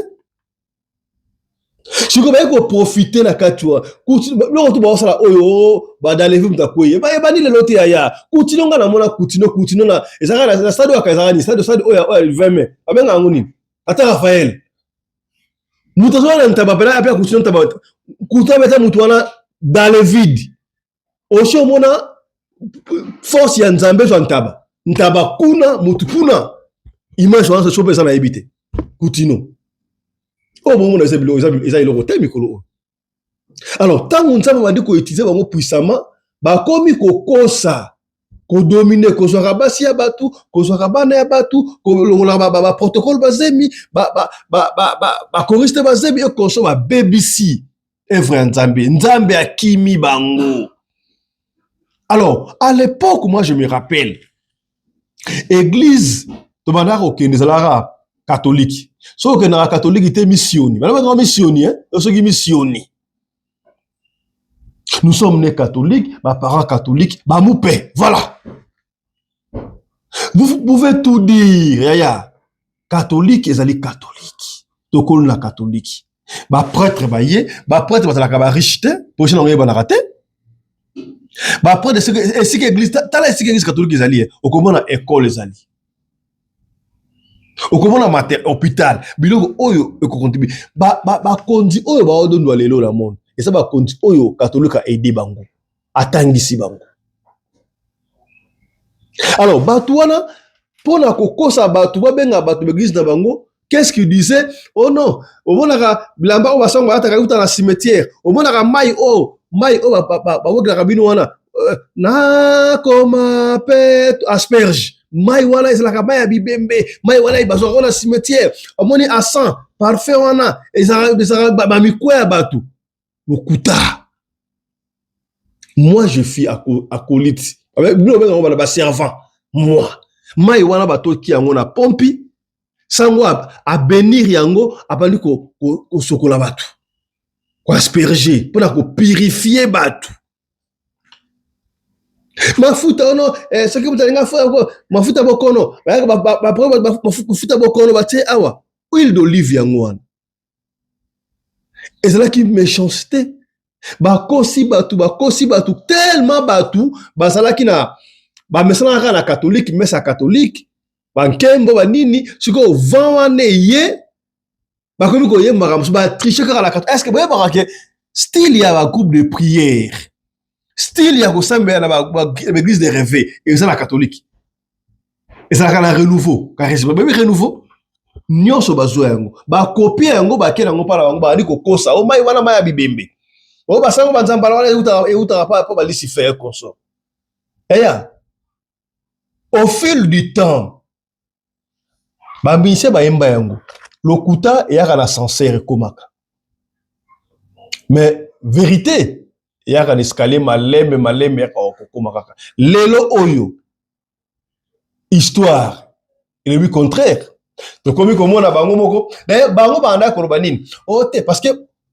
Speaker 4: sikoyo baye koprofite na kati wana biloko to baosala oyo badalevi moto akweye bayebani lelo te yaya kutino ngai namona kutino kutino na ezalaka na stade oyo ezalaka nini stade stade oyo oyo 20 mai babenga yango nini ata Raphaël moto azoya na ntaba pena ape kutino ntaba kutino abeta moto wana dans le vide osi omona force ya nzambe ezwa ntaba ntaba kuna motu kuna image wana so mpe eza nayebi te kutino oyo bomona eza biloko eza eloko te mikolo oyo alors ntango nzambe abandi koutilize bango puissamment bakomi kokosa kodomine kozwaka basi ya bato kozwaka bana ya bato kolongolaka baprotocole bazemi bakoriste bazemi ekonso babebisi œuvre ya nzambe nzambe akimi bango alors à l'époque moi je me rappelle église tobandaka kokende ezalaka catholique soki okendaka catholique te missioni balobaka missioni soki missioni nous sommes nés catholiques baparents catholiques bamupe voilà vous pouvez tout dire yaya catholique ezali catholique tokoli na catholique baprêtre baye baprêtre bazalaka bariche te position yango eyebanaka te baprêtre esika église tala esika église catholique ezali okomona école ezali okomona mater hôpital biloko oyo ekocontribue bakonzi oyo baodondwa lelo na monde eza bakonzi oyo catholique aide bango. Atangisi bango. Alors bato wana mpo na kokosa bato babenga bato baeglise na bango, qu'est-ce qu'il disait? Oh non, omonaka bilamba oyo basango balataka euta na cimetière, omonaka mai oyo mai oyo babokelaka bino wana euh, nakoma pe asperge, mai wana ezalaka mai ya bibembe, mai wana bazwaka na cimetière, omoni asan parfum wana ezalaka bamikwa ya bato. Lokuta. Moi je suis acolyte, bino obenga ngo ba servant. Moi mai wana batoki yango na pompi, sango abenir yango, abandi kosokola bato, koasperge mpona kopurifie bato. Mafuta ono eh, soki moto alinga mafuta bokono, mafuta bokono batie awa huile d'olive, yango wana ezalaki méchanceté. Bakosi bato, bakosi bato tellement bato bazalaki na bamesanaka kaka na catholique, messe ya catholique, bankembo banini. Sikoyo vent wana eye, bakomi koyembaka mosusu, batriche kaka na catholique. Est ce que boyebaka ke style ya bagroupe de prière, style ya kosambela na baeglise de réveil eza na catholique, ezalaka na renouveau charisme? Bayebi renouveau nyonso, bazwa yango, bakopie yango, bakela yango mpa na bango, bazali kokosa o mai wana mai ya bibembe, oyo basango banzambala wana eutaka mpo balucifer consort eya. Au fil du temps bamusicien bayemba yango. Lokuta eyaka na ascenseur ekomaka, mais vérité eyaka na escalier, malembe malembe eyaka kokoma kaka. Lelo oyo histoire elobi contraire, tokomi komona bango moko. D'ailleurs bango bandaki koloba nini? O te, parce que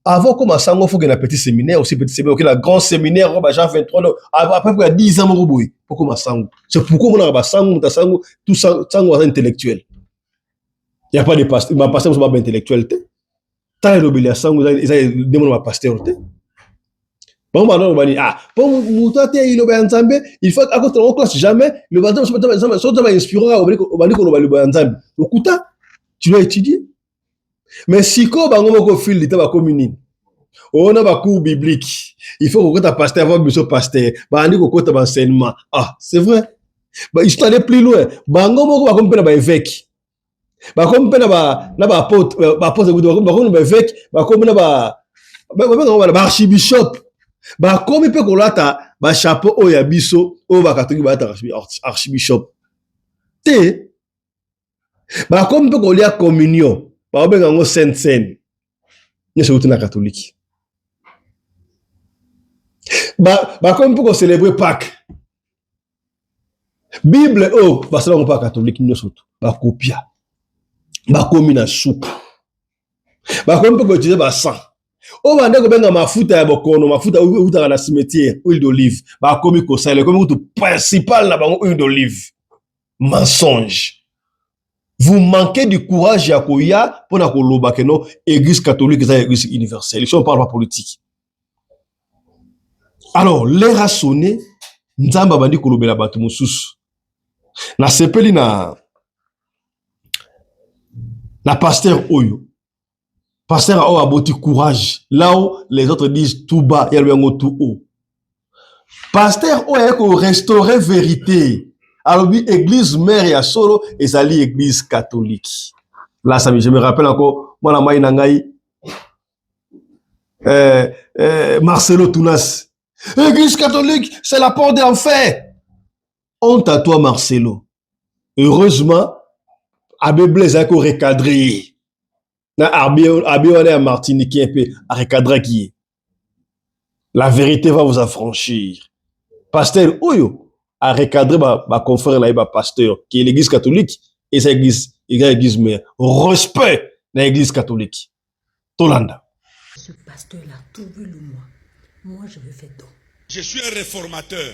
Speaker 4: avant koma sango, faut na petit séminaire aussi, petit séminaire, okei na grand séminaire oyo ba Jean 23, après ya 10 ans moko boye po koma sango. C'est pourquoi omonaka basango, moto asango tout sango aza intellectuel. Ya pas de pasteur, bapasteur mosusu baba intellectuel te. Tala elobeli ya sango eza ndenge na bapasteur te. Bango banda loba nini? Ah, mpo moto ate liloba ya Nzambe, il faut akotela ngo classe? Jamais. Liloba ya Nzambe, soki Nzambe ainspire kaka, obandi koloba liloba ya Nzambe. Lokuta, tu dois étudier. Mais sikoyo bango moko fil lita bakomi nini? Ona bacours biblique, il faut kokota pasteur avant biso pasteur bandi kokota baenseignement. Ah, c'est vrai, ils sont allés plus loin. Bango moko bakomi mpe na baévêque, bakomi mpe na baapôtre, bakomi na baévêque, bakomi na babengango bana baarchibishop, bakomi mpe kolata bachapeau oyo ya biso oyo bakatolike balataka, archibishop te. Bakomi mpe kolia communion, bakobenga yango sainte cène. Nyonso euti na katolike. Bakomi mpe kocélébrer Pâques. Bible oyo basala yango mpa katolike, nyonso tu bakopia. Bakomi na suka, bakomi mpe koutiliser basang oyo bande kobenga mafuta ya bokono, mafuta oyo eutaka na cimetière, huile d'olive. Bakomi kosalela, ekomi kutu principal na bango, huile d'olive. Mensonge. Vous manquez du courage ya koya mpona koloba ke non, église catholique eza église universelle. Si on parle pas politique, alors l'heure a sonné. Nzambe abandi kolobela bato mosusu. Nasepeli na pasteur oyo, pasteur oyo aboti courage. Là où les autres disent tout bas, ya yango tout haut. Pasteur oyo aye korestaurer vérité, alobi église mère ya solo ezali église catholique. Là ça, je me rappelle encore mwana mai na ngai Marcelo Tunas: église catholique, c'est la porte de l'enfer. Honte à toi, Marcelo. Heureusement abbé Blaise ayaki korecadrer ye na abbé wana ya martiniquien mpe arecadraki ye. La vérité va vous affranchir. Pasteur oyo arecadre baconfrère na ye bapasteur qui l'église catholique eza église, eza église mère. Respect na église catholique. Tolanda.
Speaker 12: Ce pasteur-là, trouvez-le moi. Moi, je vais faire don.
Speaker 7: Je suis un réformateur.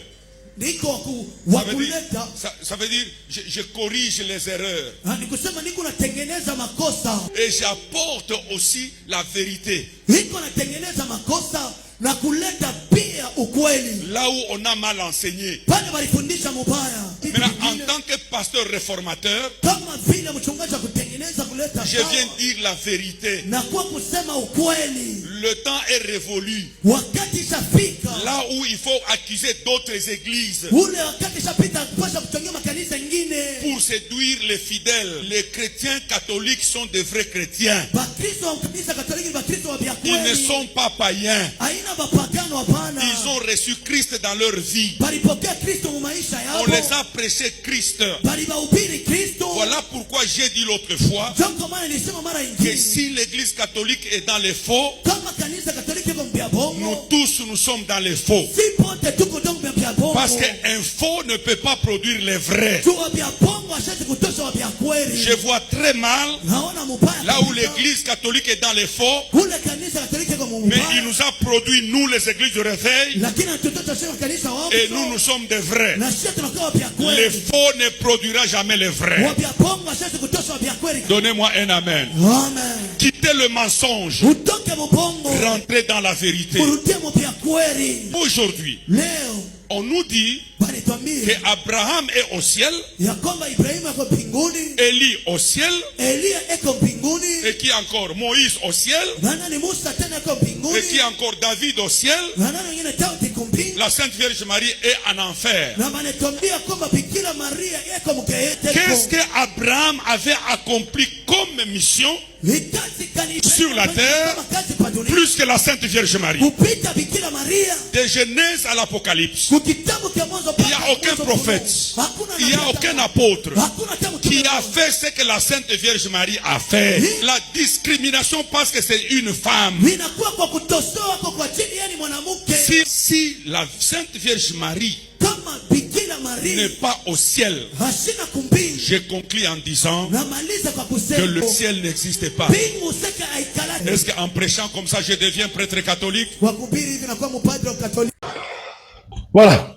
Speaker 13: Niko
Speaker 7: Ça veut dire,
Speaker 13: wakuleta
Speaker 7: ça veut dire je corrige les erreurs.
Speaker 13: Ah, ni kusema niko natengeneza makosa.
Speaker 7: Et j'apporte aussi la vérité.
Speaker 13: Niko natengeneza makosa na kuleta pia ukweli.
Speaker 7: Là où on a mal enseigné.
Speaker 13: Pale walifundisha mubaya.
Speaker 7: Maintenant, en tant que pasteur réformateur,
Speaker 13: Kama vile mchungaji wa kutengeneza kuleta
Speaker 7: je
Speaker 13: sawa,
Speaker 7: viens dire la vérité.
Speaker 13: na kwa kusema ukweli.
Speaker 14: Le temps est révolu.
Speaker 13: Wakati ishafika.
Speaker 14: Là où il faut accuser d'autres églises.
Speaker 13: Ule wakati ishapita kupasha kuchongia makanisa ingine.
Speaker 14: Pour séduire les fidèles. Les chrétiens catholiques sont des vrais chrétiens.
Speaker 13: Bakristo wa kanisa Katoliki ni bakristo wa vya
Speaker 14: Ils ne
Speaker 13: kweli.
Speaker 14: sont pas païens.
Speaker 13: Haina bapagano hapana.
Speaker 14: Ils ont reçu Christ dans leur vie.
Speaker 13: Balipokea Kristo mu maisha
Speaker 14: On
Speaker 13: yabo.
Speaker 14: les a prêché Christ.
Speaker 13: Balibahubiri Kristo.
Speaker 14: Voilà pourquoi j'ai dit l'autre fois
Speaker 13: Ndio kwa maana nilisema mara
Speaker 14: que
Speaker 13: ingine.
Speaker 14: si l'église catholique est dans les faux,
Speaker 13: Kama kanisa Katoliki iko mbya bongo,
Speaker 14: nous tous nous sommes dans les faux.
Speaker 13: si bote tuko donc mbya bongo.
Speaker 14: Parce qu'un faux ne peut pas produire les vrais.
Speaker 13: Juu wa vya bongo hashawezi kutosha wa vya kweli.
Speaker 14: Je vois très mal
Speaker 13: Naona mubaya
Speaker 14: là où
Speaker 13: kabisa.
Speaker 14: l'église catholique est dans les faux,
Speaker 13: Kule kanisa Katoliki iko
Speaker 14: mais
Speaker 13: mubaya.
Speaker 14: il nous a produit, nous les églises de réveil,
Speaker 13: Lakini anatutosha sio kanisa wa
Speaker 14: et nous, nous sommes des vrais.
Speaker 13: na sisi tunakuwa wa vya
Speaker 14: Les
Speaker 13: kweli.
Speaker 14: faux ne produira jamais les vrais.
Speaker 13: Wa vya bongo hashawezi kutosha wa vya kweli.
Speaker 14: Donnez-moi un amen.
Speaker 13: Amen.
Speaker 14: Quittez le mensonge,
Speaker 13: Utoke mubongo.
Speaker 14: rentrez dans la vérité.
Speaker 13: Urudie mu vya kweli.
Speaker 14: Aujourd'hui,
Speaker 13: Leo
Speaker 14: on nous dit
Speaker 13: balituambia
Speaker 14: que Abraham est au ciel,
Speaker 13: ya kwamba Ibrahimu ako mbinguni,
Speaker 14: Élie au ciel,
Speaker 13: Eliya eko mbinguni,
Speaker 14: et qui encore Moïse au ciel,
Speaker 13: na nani Musa tena eko
Speaker 14: et
Speaker 13: mbinguni,
Speaker 14: qui encore David au ciel,
Speaker 13: na nani wengine Daudi kumbingu,
Speaker 14: la Sainte Vierge Marie est en enfer.
Speaker 13: na banatuambia kwamba Bikira Maria eko mgeete.
Speaker 14: Qu'est-ce que Abraham avait accompli comme mission
Speaker 13: Kazi gani
Speaker 14: sur la terre
Speaker 13: kama kazi pa dunia
Speaker 14: plus que la Sainte Vierge Marie?
Speaker 13: kupita Bikira Maria
Speaker 14: De Genèse à l'Apocalypse,
Speaker 13: kukitabu cha mwanzo
Speaker 14: il n'y a
Speaker 13: mpaka
Speaker 14: aucun
Speaker 13: mwisho
Speaker 14: prophète,
Speaker 13: Hakuna
Speaker 14: il n'y a
Speaker 13: nabii
Speaker 14: aucun apôtre
Speaker 13: hakuna hata mtume
Speaker 14: qui a fait ce que la Sainte Vierge Marie a fait. La discrimination parce que c'est une femme.
Speaker 13: inakuwa kwa kutosoa kwa kwa ajili yeye ni mwanamke.
Speaker 14: Si, si la Sainte Vierge Marie
Speaker 13: Kama Bikira Maria
Speaker 14: n'est pas au ciel,
Speaker 13: hashina kumbingu,
Speaker 14: je conclus en disant
Speaker 13: namaliza kwa
Speaker 14: que
Speaker 13: kusema
Speaker 14: le ciel n'existe pas.
Speaker 13: mbingu seka haikalaki.
Speaker 14: Est-ce qu'en prêchant comme ça, je deviens prêtre catholique?
Speaker 13: Kwa kuhubiri hivi nakuwa mpadri wa Katoliki.
Speaker 4: Voilà.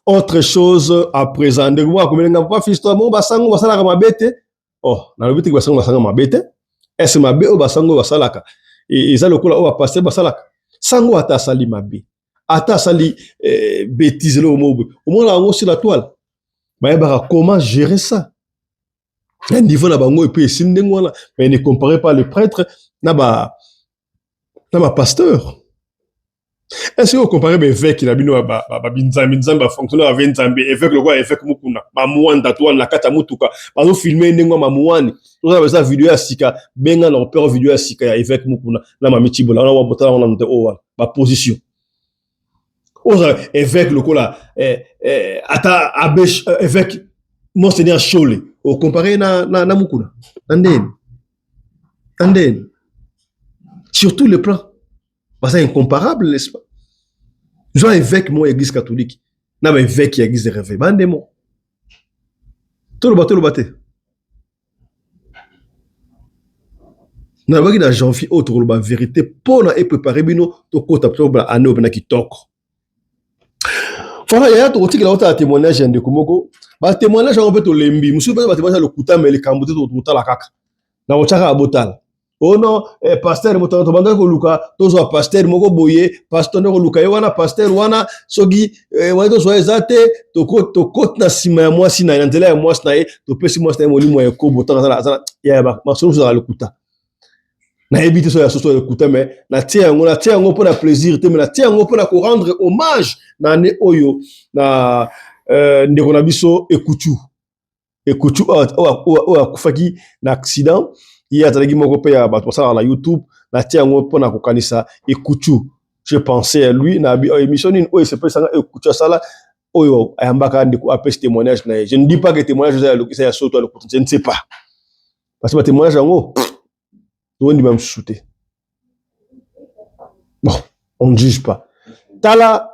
Speaker 4: Autre chose à présent. Ndeko moko akomeli nga papa fiston mo basango basalaka mabe te. Oh, nalobi te ke basango basalaka mabe te. Est-ce mabe oyo basango oyo basalaka e- eza lokola oyo bapaster basalaka? Sango ata asali mabe, ata asali eh, bêtise eloko moko boye, omona yango sur la toile. Bayebaka comment gérer ça. Na niveau na bango epe esili ndenge wana, mais ne comparez pas les prêtres na ba na ba pasteur. Est-ce que okompare baeveke na bino babinzambi nzambe bafonctionnaire bave nzambe eveke lokola eveke mukuna bamuanda to wana na kati ya motuka bazofilme ndenge wa mamuani tozala eza video ya sika benga na opera video ya sika ya eveke mukuna na mami cibola wana wabotala wana nte oyo wana baposition ozala eveke lokola eh, eh, ata abe eveke monseigneur shole okompare na, na, na mukuna na ndeni na ndeni sur tous les plans baza incomparable n'est-ce pas zwa évêque moko ya église catholique na ba évêque ya église de réveil bande moko toloba toloba te nalobaki na janvier oyo tokoloba vérité mpo na eprépare bino tokota tokobala année oyo mpena kitoko voilà yaya tokotikela otala témoignage ya ndeko moko batémoignage yango mpe tolembi mosusu mpe batémoignage ya lokuta me likambo te tokotala kaka na kotyaka ya botala oh non eh, pasteur moto tobandaki koluka tozwa pasteur moko boye pasteur nde koluka ye wana pasteur wana soki eh, wana tozwa eza te tokoti na nsima ya mwasi na ye na nzela ya mwasi na ye topesi mwasi na ye molimo ya ekobo ntango aza ya masolo mosusu azala lokuta nayebi te so ya soso ya lokuta me natie yango natie yango mpo na plaisir te me natie yango mpo na korendre hommage na année oyo na euh, ndeko na biso ekutu Ekutu oyo akufaki na accident ye azalaki moko mpe ya bato basalaka na YouTube natia yango mpo na kokanisa Ekutu je pensais à lui na oh, émission nini oyo esepelisanga Ekutu asala oyo ayambaka ndeko apesi témoignage na ye je ne dis pas que témoignage eza ya eza ya soto ya lokuta je ne sais pas parce que ba témoignage yango tondima mosusu te bon on ne juge pas tala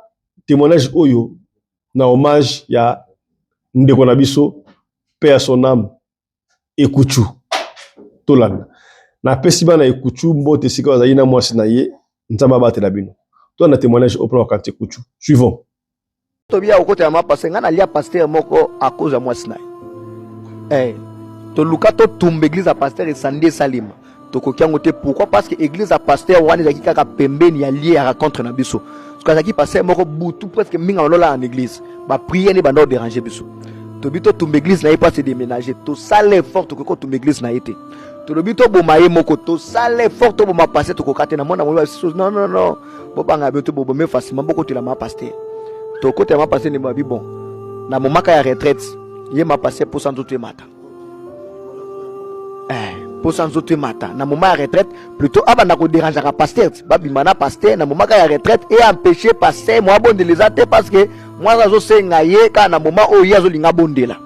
Speaker 4: témoignage oyo na hommage ya ndeko na biso paix à son âme Ekuchu tolanda napesi bana Ekuchu mbote esika bazali na mwasi na ye nzambe abatela bino tolanda témoignage oyo mpona kokanisa Ekuchu suivons
Speaker 15: tobiya kokota ya mapasa ngai nalia pasteur moko à cause ya mwasi na ye eh, toluka totumba église ya pasteur esandi esalema tokoki yango te pourquoi parce que église ya pasteur wana ezalaki kaka pembeni ya lieu ya rencontre na biso soki azalaki pasteur moko butu presque mingi alolala na église bapriere nde banda oderange biso tobi totumba église na ye mpo ase déménager tosala effort tokoki kotumba église na ye te Tolobi toboma ye moko, tosala effort toboma pasteur, tokoka te. Na mwana moloba biso non non non, bobanga bino tobobome facilement, bokotela ma pasteur. Tokotela ma pasteur, ndemo abi bon na momaka ya retraite ye ma pasteur posa nzoto emata, posa nzoto emata na moment ya retraite, plutôt abanda koderangeaka pasteur ti babima na pasteur na moment ya retraite et empêcher pasteur mwa abondela eza te, parce que mwana azosenga ye kaka na moment oyo ye azolinga abondela,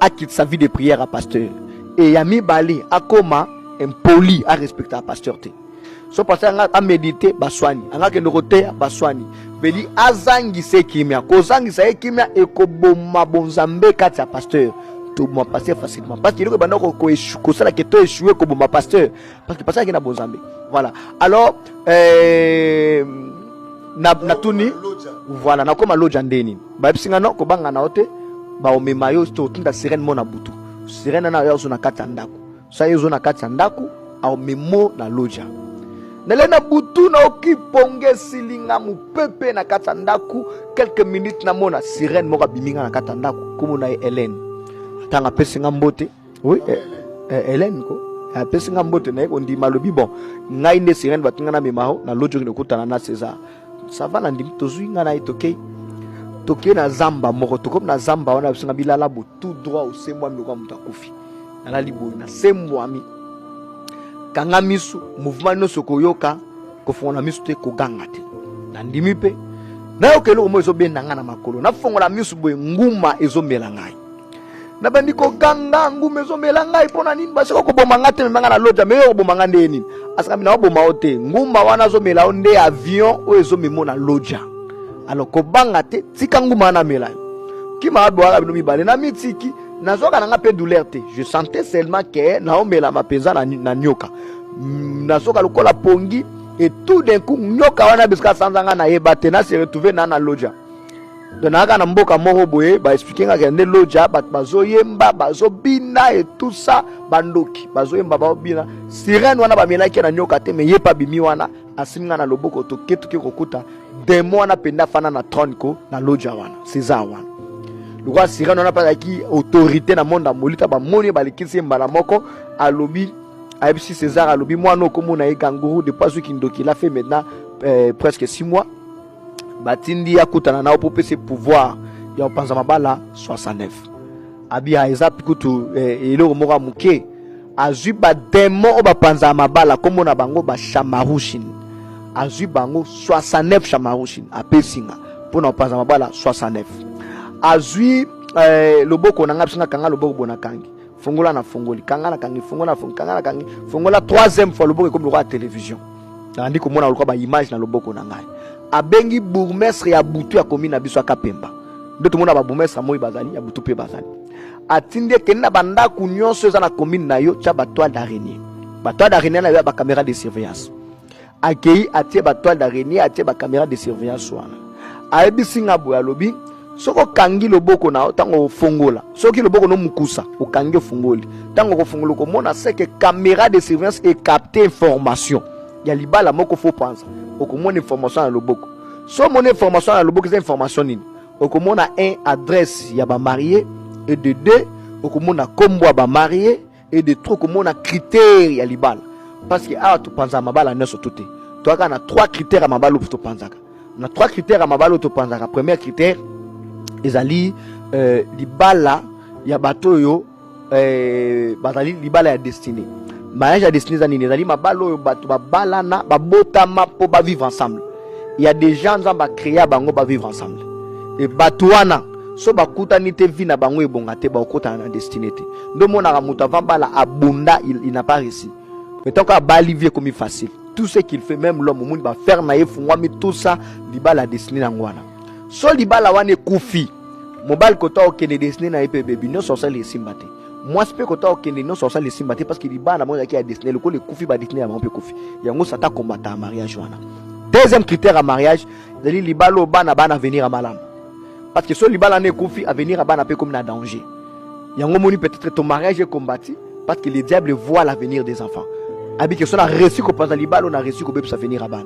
Speaker 15: akitisa vie de prière ya pasteur. E ya mibale, akoma impoli, arespectaka pasteur te. So pasteur anga amédite, baswani, anga akende koteya, baswani. Veli azangisa ye kimia, kozangisa ye kimia ekoboma bonzambe kati ya pasteur. Toboma pasteur facilement, parce que eloko ebanda kosala ke to échouer koboma pasteur, parce que pasteur ake na bonzambe. Voilà. Alors natuni, voilà, nakoma loja ndeni, bayebisi nga no kobanga na yo te, baomema yo, totinda sirene mo na butu. Sirene na yo azo na kati ya ndako, sa ye ezo na kati ya ndako, aomemo na loja. Nale na butu naoki ponge esilinga mopepe na kati ya ndako. Quelques minutes namona sirene moko abimi nga na kati ya ndako, kombo na ye Hélène. Ntango apesi nga mbote, oui, Hélène ko apesi nga mbote, naye kondima, alobi bon, ngai nde sirene, bato nga namema yo na loja, okende kokutana na César. Ça va, nandimi. Tozwi nga na ye, tokei, tokei na zamba moko. Tokomi na zamba wana, biso nga bilala bo tout droit, osembwami lokola moto akufi. Nalali boye, nasembwami, kanga misu, mouvement nyonso koyoka, kofongola misu te, koganga te. Nandimi mpe nayoka eloko moko ezobenda ngai na makolo. Nafongola misu boye, nguma ezomela ngai. Nabandi koganga, nguma ezomela ngai mpo na nini? Basiko koboma ngai te, mema ngai na loja, me yo koboma ngai nde nini? Asakami na oboma yo te, nguma wana azomela yo nde avion oyo ezomemo na loja. Alors kobanga te, tika nguma wana amela yo. Kima abwaka bino mibale na mitiki, nazwaka na nga mpe douleur te, je sentais seulement ke naomelama mpenza na, na nyoka. Nazoka lokola pongi, et tout d'un coup nyoka wana bisika asanza nga nayeba te, na se retrouve na na loja. Donc nayaka na mboka moko boye, baexplike nga ke nde loja, bato bazoyemba, bazobina et tout ça, bandoki bazoyemba, baobina. Sirene wana bamelaki na nyoka te, me ye mpe abimi wana, asimbi nga na loboko, toke, toke kokuta demo wana mpenza afanda na trône ko na loja wana, César wana. Lokola sirene wana mpe azalaki autorité na monde ya molita, bamoni ye, balekisi ye mbala moko. Alobi, ayebisi César, alobi mwana okomona ye kangourou, depuis azwi kindoki, il a fait maintenant presque 6 mois, batindi ye akutana na yo mpo opesa pouvoir ya kopanza mabala 69. Abia eza kutu eloko moko ya moke. Azwi bademo oyo bapanzaka mabala, nkombo na bango bashamarushin, azwi bango 69 shamarushin, apesi nga mpo na kopanza mabala 69. Azwi loboko na nga, biso nga kanga loboko bo, nakangi, fongola, na fongoli, kanga, na kangi, fongola, na fongoli, kanga, na kangi, fongola. Troisième fois loboko ekomi lokola télévision, nandi komona lokola baimage na loboko na ngai. Abengi bourgmestre ya butu ya komi na biso akapemba, nde tomona babourgmestre moi bazali ya butu mpe bazali. Atindi ekende na bandako nyonso eza na commune na yo, tia batoile d'araignée, batoile d'araignée na yo ya bacaméra de surveillance. Akei, atie batoile d'araignée, atie bacaméra de surveillance wana. Ayebisi nga boye, alobi soki okangi loboko na yo, ntango ofongola, soki loboko no mokusa okangi, ofungoli, ntango okofungola okomona c'est que caméra de surveillance ecapte information ya libala moko fo panza. Okomona information na loboko. So omoni information na loboko, eza information nini? Okomona un, adresse ya bamarie, et de deux okomona kombo ya bamarie, et de trois okomona critère ya libala, parce que awa topanzaka mabala nyonso to te, toyaka na trois critères ya mabala oyo topanzaka, na trois critères ya mabala oyo topanzaka. Premier critère ezali libala ya bato oyo bazali libala ya destinée. Mariage ya destinée eza nini? Ezali mabala oyo bato babalana, babotama mpo bavivre ensemble. Il y a des gens Nzambe acréa bango bavivre ensemble, e bato wana so bakutani te, vie na bango ebonga te, bakokutana na destinée te. Nde omonaka moto avant bala abunda, il n'a pas réussi, mais tant abali, vie ekomi facile, tout ce qu'il fait, même l'homme, omoni bafaire na ye efungwami, tout ça. Libala ya destinée nango wana, so libala wana ekufi, mobali kota okende, destinée na ye mpe ebebi, nyonso osala esimba te. Mwasi mpe kota okende, nyonso osala esimba te, parce que libala na bango ezalaki ya destinée, lokola ekufi, badestinée ya bango mpe ekufi. Yango Satan combattre ya mariage wana. Deuxième critère ya mariage ezali libala oyo bana bana avenir ya malamu, parce que so libala wana ekufi, avenir ya bana mpe ekomi na danger. Yango moni peut-être ton mariage est combattu parce que le diable voit l'avenir des enfants, abi ke so na réussi kopanza libala oyo, na réussi kobebisa avenir ya bana.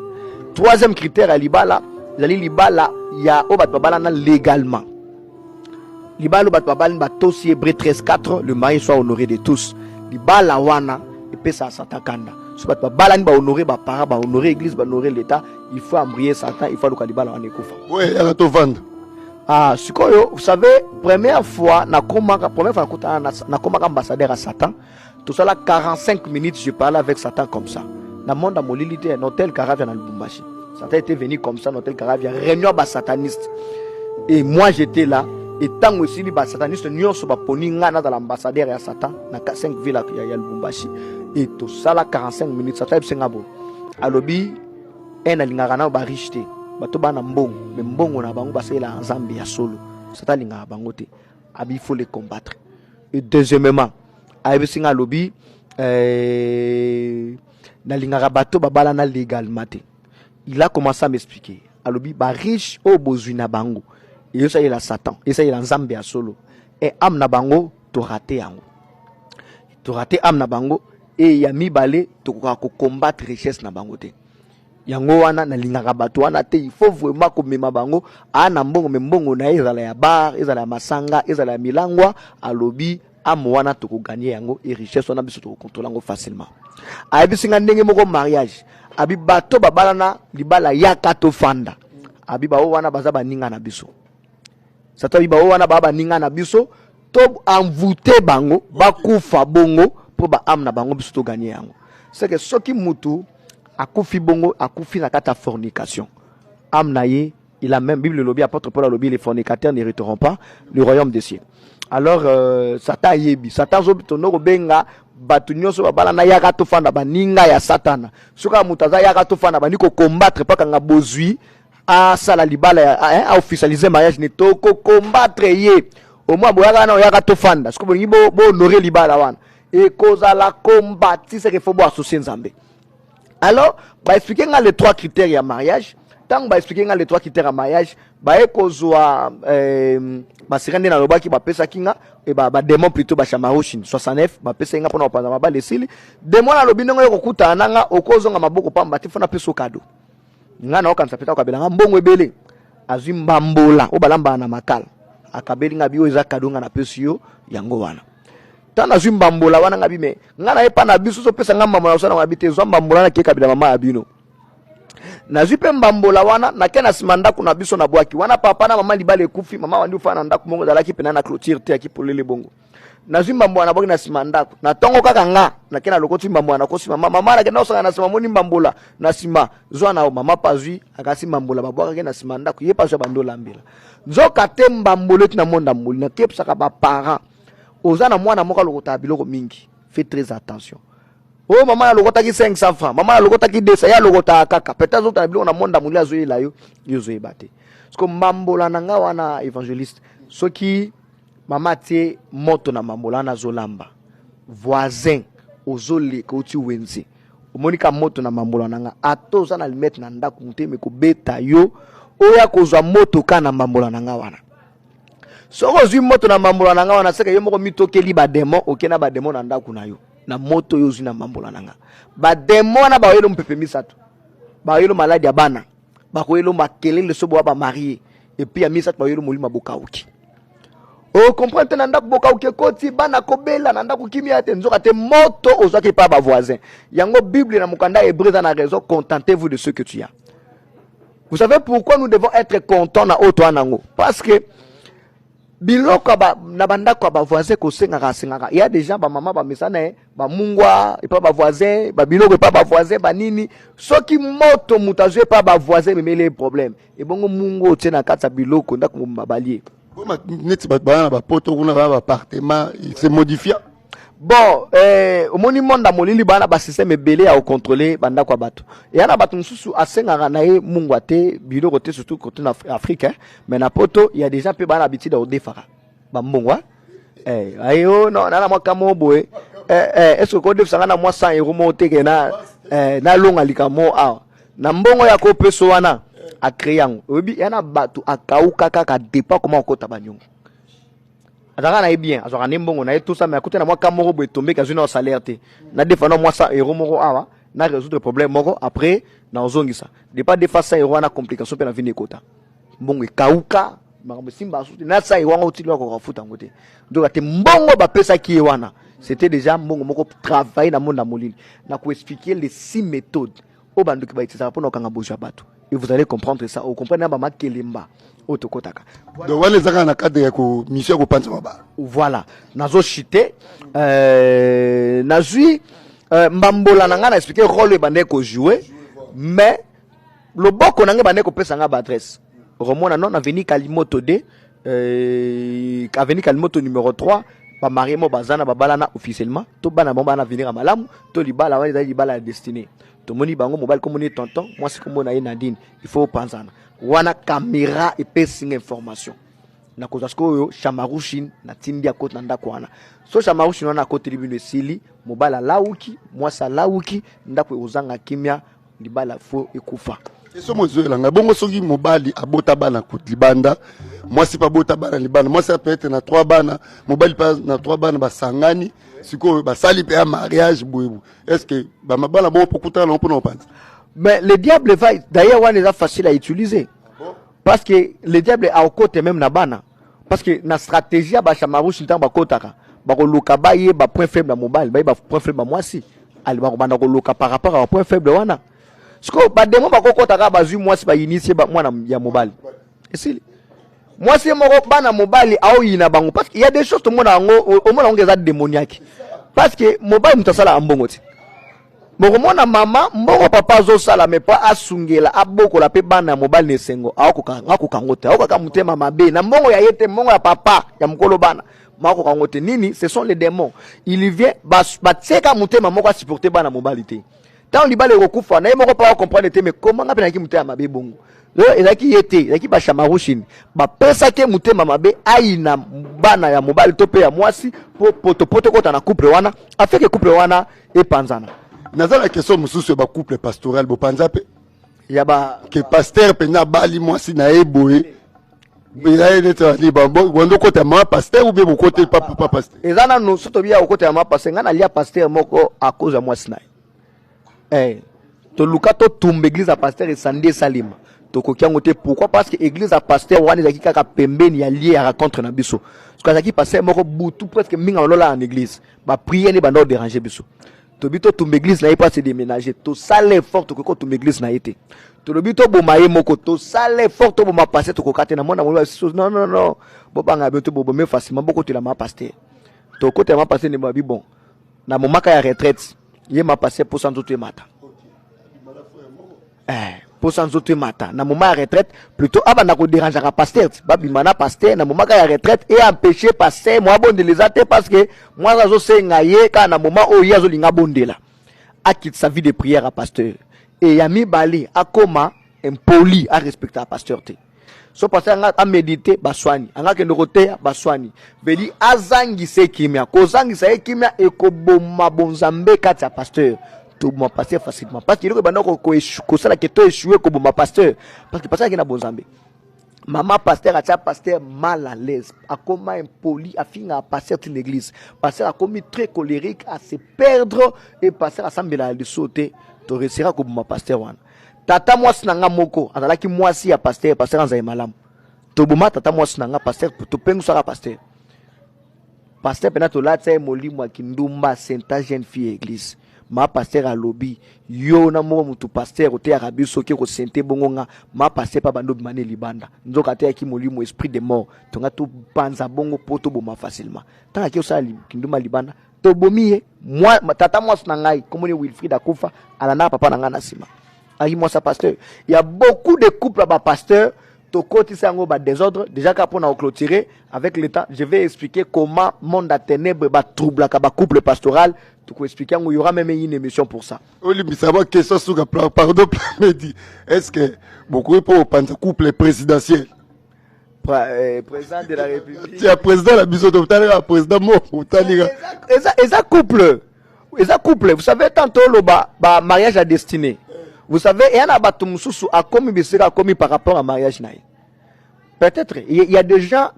Speaker 15: Troisième critère ya libala ezali libala ya oyo bato babalana légalement, libala oyo bato babali batosi Hébreu 13 4, le mari soit honoré de tous. Libala wana Epesaka Satan kanda. So bato babalani ba honorer ba parents, ba honorer église, ba honorer l'État, il faut embrouiller Satan, il faut aluka libala wana ekufa.
Speaker 16: Oyo eyaka tovanda.
Speaker 15: Ah, sikoyo, vous savez, première fois nakomaka, première fois nakutana, nakomaka ambassadeur ya Satan, tosala 45 minutes, je parlais avec Satan comme ça. Na monde ya molili te, na hôtel Caravia na Lubumbashi. Satan était venu comme ça na hôtel Caravia, réunion ba sataniste. Et moi j'étais là. Et ntango esili, basataniste nyonso baponi nga nazala ambassadeur ya Satan na 5 ville ya Lubumbashi. Et tosala 45 minutes. Satan ayebisi nga boye, alobi e nalingaka nano bariche te, bato bana mbongo, me mbongo na bango basalelaka Nzambe ya solo. Satan alingaka bango te, abi il faut les combattre. Et deuxièmement, ayebisi nga, alobi nalingaka bato babalana légalement te. Il a commencé à m'expliquer, alobi bariche oyo bozwi na bango ezosalela Satan, esalela Nzambe ya solo e âme na bango torater yango, torater âme na bango. E ya mibale, tokokaka kocombattre richesse na bango te. Yango wana nalingaka bato wana te. Il faut vraiment komema bango aa na mbongo, me mbongo na ye ezala ya bar, ezala ya masanga, ezala ya milangwa. Alobi âme wana tokogagner yango e richesse wana biso tokocontrôler yango facilement. Ayebisi nga ndenge moko mariage, abi bato babalana libala yaka tofanda, abi bao wana baza baninga na biso. Satan abi bao wana baa baninga na biso, to envoûte bango bakufa bongo mpo baâme na bango biso togagner yango. C'est que soki mutu akufi bongo, akufi na kati ya fornication, âme na ye, il a même Bible elobi, apôtre Paul alobi: les fornicateurs n'hériteront pas le royaume des cieux. Alors Satan ayebi, Satan azotondo kobenga bato nyonso babalana yaka tofanda, baninga ya Satana. Soki moto aza yaka tofanda, bandi kocombattre mpo akanga bozwi, asala libala, aofficialiser mariage ne, tokocombattre ye. Omwa boyaka wana oyaka tofanda, soki bolingi bohonorer libala wana, ekozala combattre, c'est que faut boassocier Nzambe. Alors baexpliquer nga les trois critères ya mariage. Ntango baexpliquer nga les trois critères ya mariage, baye kozwa basira nde nalobaki, bapesaki nga e badémon, plutôt bashamarushin 69, bapesaki nga mpona kopanza mabala. Esili, démon alobi ndenge oyo kokutana na nga, okozonga maboko pamba te, fona pesa cadeau. Nga naokanisa peta kokabela nga mbongo ebele. Azwi mbambola oyo balambaka na makala, akabeli nga bi oyo eza cadeau nga napesi yo yango wana. Ntango nazwi mbambola wana, nga bi me nga na ye mpa na biso, ozopesa nga mbambola, osala nga bi te, zwa mbambola, nake kabila mama ya bino. Nazwi mpe mbambola wana, nake na nsima ndako na biso, nabwaki wana. Papa na mama libala ekufi, mama wandi ofana na ndako moko ezalaki pena na clôture te, yaki polele bongo. Nazwi mbambola, nabwaki na nsima ndako. Na ntongo kaka nga nake na lokoti mbambola, nakosi mama, mama nakenda kosanga na nsima, moni mbambola na nsima, zwa na mama. Mpe azwi, akasi mbambola babwakaki na nsima ndako, ye mpe azwi, abandi olambela. Nzoka te mbambola eti na monda moli. Nakebisaka baparent, oza na mwana moko alokotaka biloko mingi, fais très attention. Oyo mama alokotaki 500 francs, mama alokotaki 200, ye alokotaka kaka, peut-être azokotaka biloko na monda moli, azoyela yo, yo ozoyeba te. Parce que mbambola na nga wana, évangéliste, soki mama atie moto na mambola wana, azolamba, voisin ozoleka oti wenze, omoni ka moto na mambola na nga, ata oza na limete na ndako, motema ekobeta yo oyo akozwa moto ka na mambola na nga wana. Soki ozwi moto na mambola na nga wana, seke yo moko mitokeli badémon, oke na badémon na ndako na yo na moto oyo ozwi na mambola na nga. Badémon wana bakoyelo mopepe misato, bakoyelo maladi ya bana, bakoyelo makelele so boya bamariés, et puis ya misato bakoyelo molimo bokauki. Ocomprendre te, na ndako bokauki ekoti, bana kobela na ndako, kimia te. Nzoka te moto ozwaki epa bavoisin. Yango Bible na mokanda Hébreu eza na raison: contentez-vous de ce que tu as. Vous savez pourquoi nous devons être contents na oyo toa nango? Parce que biloko na bandako ya bavoisin kosengaka asengaka ya déjà bamama bamesana ye bamungwa epa bavoisin, babiloko epa bavoisin, banini. Soki moto moto azwi epa bavoisin, ememeli ye problème. Ebongo mungu otie na kati ya biloko, ndako mobimba balie.
Speaker 16: Neti bato baa na bapoto kuna, baa baappartement se modifia.
Speaker 15: Bon, omoni monde ya molili, baa na basystème ebele ya kocontrôler bandako ya bato. Eya na bato mosusu asengaka na ye mungwa te, biloko te, surtout côté na Afrique, hein. Mais na poto ya déjà mpe baa na habitude ya kodefaka bambongo, ayo no na mwa kamo boye, est ce que kodefisanga na mwa 100 euro moko teke na nalonga likambo awa na mbongo ya kopeso wana, acréer yango. Oyebi, ya na bato akauka kaka depa koma kokota baniongo. Azalaka na ye bien, azwaka nde mbongo na ye, tout ça, mais akuti na mwa ka moko boye tombeki, azwi na salaire te, na defa na mwa 100 euro moko awa na résoudre problème moko, après na ozongisa. Depa defa 100 euro wana, complication mpe na vini ekota, mbongo ekauka, makambo esimba asusu te. Na 100 euro wango otili akoka kofuta yango te. Donc ate mbongo bapesaki ye wana, C'était déjà mbongo moko travailler na monde ya molili. Na ko expliquer les six méthodes oyo bandoki bautilisaka mpona kokanga bozwi ya bato. Et vous allez comprendre ça. Okomprendre na bamakelemba oyo tokotaka.
Speaker 16: Donc wana eza kaka na cadre ya ko mission ya kopanza mabala.
Speaker 15: Voilà, nazo chute euh, nazwi euh, mbambola na ngai na expliquer rôle ebandaki kojouer mais loboko na ngai ebandaki kopesa ngai baadresse okomona non avenue Kalimoto 2 euh, avenue Kalimoto numéro 3 bamarie mo baza na babalana officiellement to bana bango bana avenir ya malamu to libala wana ezali libala ya destinée tomoni bango mobali komoni ye tonton mwasi komona ye Nadine il faut opanzana wana kamera epesi nga information nakozwa sikoyo chamarushin natindi akoti na ndako wana so chamarushin wana akoteli bino esili mobali alawuki mwasi alawuki ndako ekozanga kimia libala fo ekufa
Speaker 16: esomo ezoyela ngai bongo soki mobali abota bana libanda mwasi mpe abota bana libanda mwasi peut-être na trois bana mobali mpe na trois bana basangani sikoyo basali mpe ya mariage boyeboye est ce que bamabala bongo mpo kutana nango mpona kopanza
Speaker 15: mais le diable va d'ailleurs wana eza facile à utiliser ah bon? parce que le diable aokote même na bana parce que na stratégie ya bachamarouche ntango bakotaka bakoluka bayeba point faible ya mobali bayeba point faible ya mwasi ali bakobanda koluka par rapport ya point faible wana sikoyo bademo bakokota kaka bazwi mwasi bainitie mwana ya mobali esili mwasi ye moko bana mobali aoyina bango parce que y a des choses tomona yango omona yango eza démoniaque parce que mobali moto asalaka mbongo te bokomona mama mbongo papa azosala me po asungela abokola mpe bana ya mobali na esengo akoka yango te aokaka motema mabe na mbongo ya ye te mbongo ya papa ya mokolo bana makoka yango te nini ce sont les démons il vient batieka motema moko asupporte bana mobali te ntango libala ekokufa na ye moko mpe akomprendre te mais comment nga mpe nayaki motema mabe bongo ezalaki ye te ezalaki bashamarushini bapesaki ye motema mabe ayina bana ya mobali to mpe ya mwasi mpo potopoto ekota na couple wana afeke couple wana epanzana
Speaker 16: naza na question mosusu ya bacouple pastoral bopanza mpe
Speaker 15: ya ba
Speaker 16: ke pasteur mpenza abali mwasi na ye boye ye neti ali bando okota mama pasteur ou bien bokote pa papa pasteur
Speaker 15: eza nanu so tobiya kokota ya mama pasteur ngai nalia pasteur moko à cause ya mwasi na ye eh, toluka totumba église ya pasteur esandi esalema tokoki yango te pourquoi parce que église ya pasteur wana ezalaki kaka pembeni ya lieu ya rencontre na biso soki azalaki pasteur moko butu presque mingi alolala na église bapriere nde banda oderange biso tobi totumba église na ye mpo ase déménager tosala effort tokoki kotumba église na ye te tolobi toboma ye moko tosala effort toboma pasteur tokoka te na mona moloba biso non non non bobanga bino te bobome facilement bokotela ma pasteur tokotela ma pasteur nde babi bon na momaka ya retraite ye ma pasteur mposa nzoto emata eh, mposa nzoto emata na moment ya retraite plutôt abanda koderangeaka pasteur ti babima na pasteur na moment kaka ya retraite e empêche pasteur mwa abondela eza te parce que mwasi azosenga ye kaka na moment oyo ye azolinga abondela akitisa vie de prière ya pasteur e ya mibale akoma impoli arespectaka pasteur te so pasteur anga amedite baswani anga akende koteya baswani veli azangisa ye kimia kozangisa ye kimia ekoboma bonzambe kati ya pasteur toboma pasteur facilement parce que eloko ebanda kosala ke to echoue koboma pasteur parce que pasteur ake na bonzambe mama pasteur atia pasteur mal à l'aise akoma impoli afingaka pasteur ti l'église pasteur akomi très colérique à se perdre et pasteur asambelaka liso te toresira koboma pasteur wana tata mwasi na nga moko azalaki mwasi ya pasteur pasteur azali malamu toboma tata mwasi na nga pasteur topengusaka pasteur pasteur mpena tolatisa ye molimo ya kindumba senta jeune fille ya église ma pasteur alobi yo na moko motu pasteur oteyaka biso oke kosente bongo nga ma pasteur mpe abandi obima ne libanda nzoka ateyaki molimo esprit de mort tonga topanza bongo mpo toboma facilement ntango ake osala kindumba libanda tobomi ye mwa, tata mwasi na ngai komoni Wilfried akufa alandaka papa na ngai na nsima aki mwasi ya pasteur ya beaucoup de couple ya bapasteur tokotisa yango ba désordre déjà kaka mpona koclôturer avec le temps je vais expliquer comment monde ya ténèbre batroublaka bacouple pastoral tokoexplike yango y aura même une émission pour ça
Speaker 16: olimbisa ba question suka pardon plamedi est ce que bokoki mpo kopanza couple présidentiel
Speaker 15: Euh, président de la république
Speaker 16: ya président na biso totalaka président moko otalika
Speaker 15: eza eza couple eza couple vous savez tantôt oloba ba mariage ya destinée vous savez eya na bato mosusu akomi bisika akomi par rapport à mariage na ye peut-être il y a des gens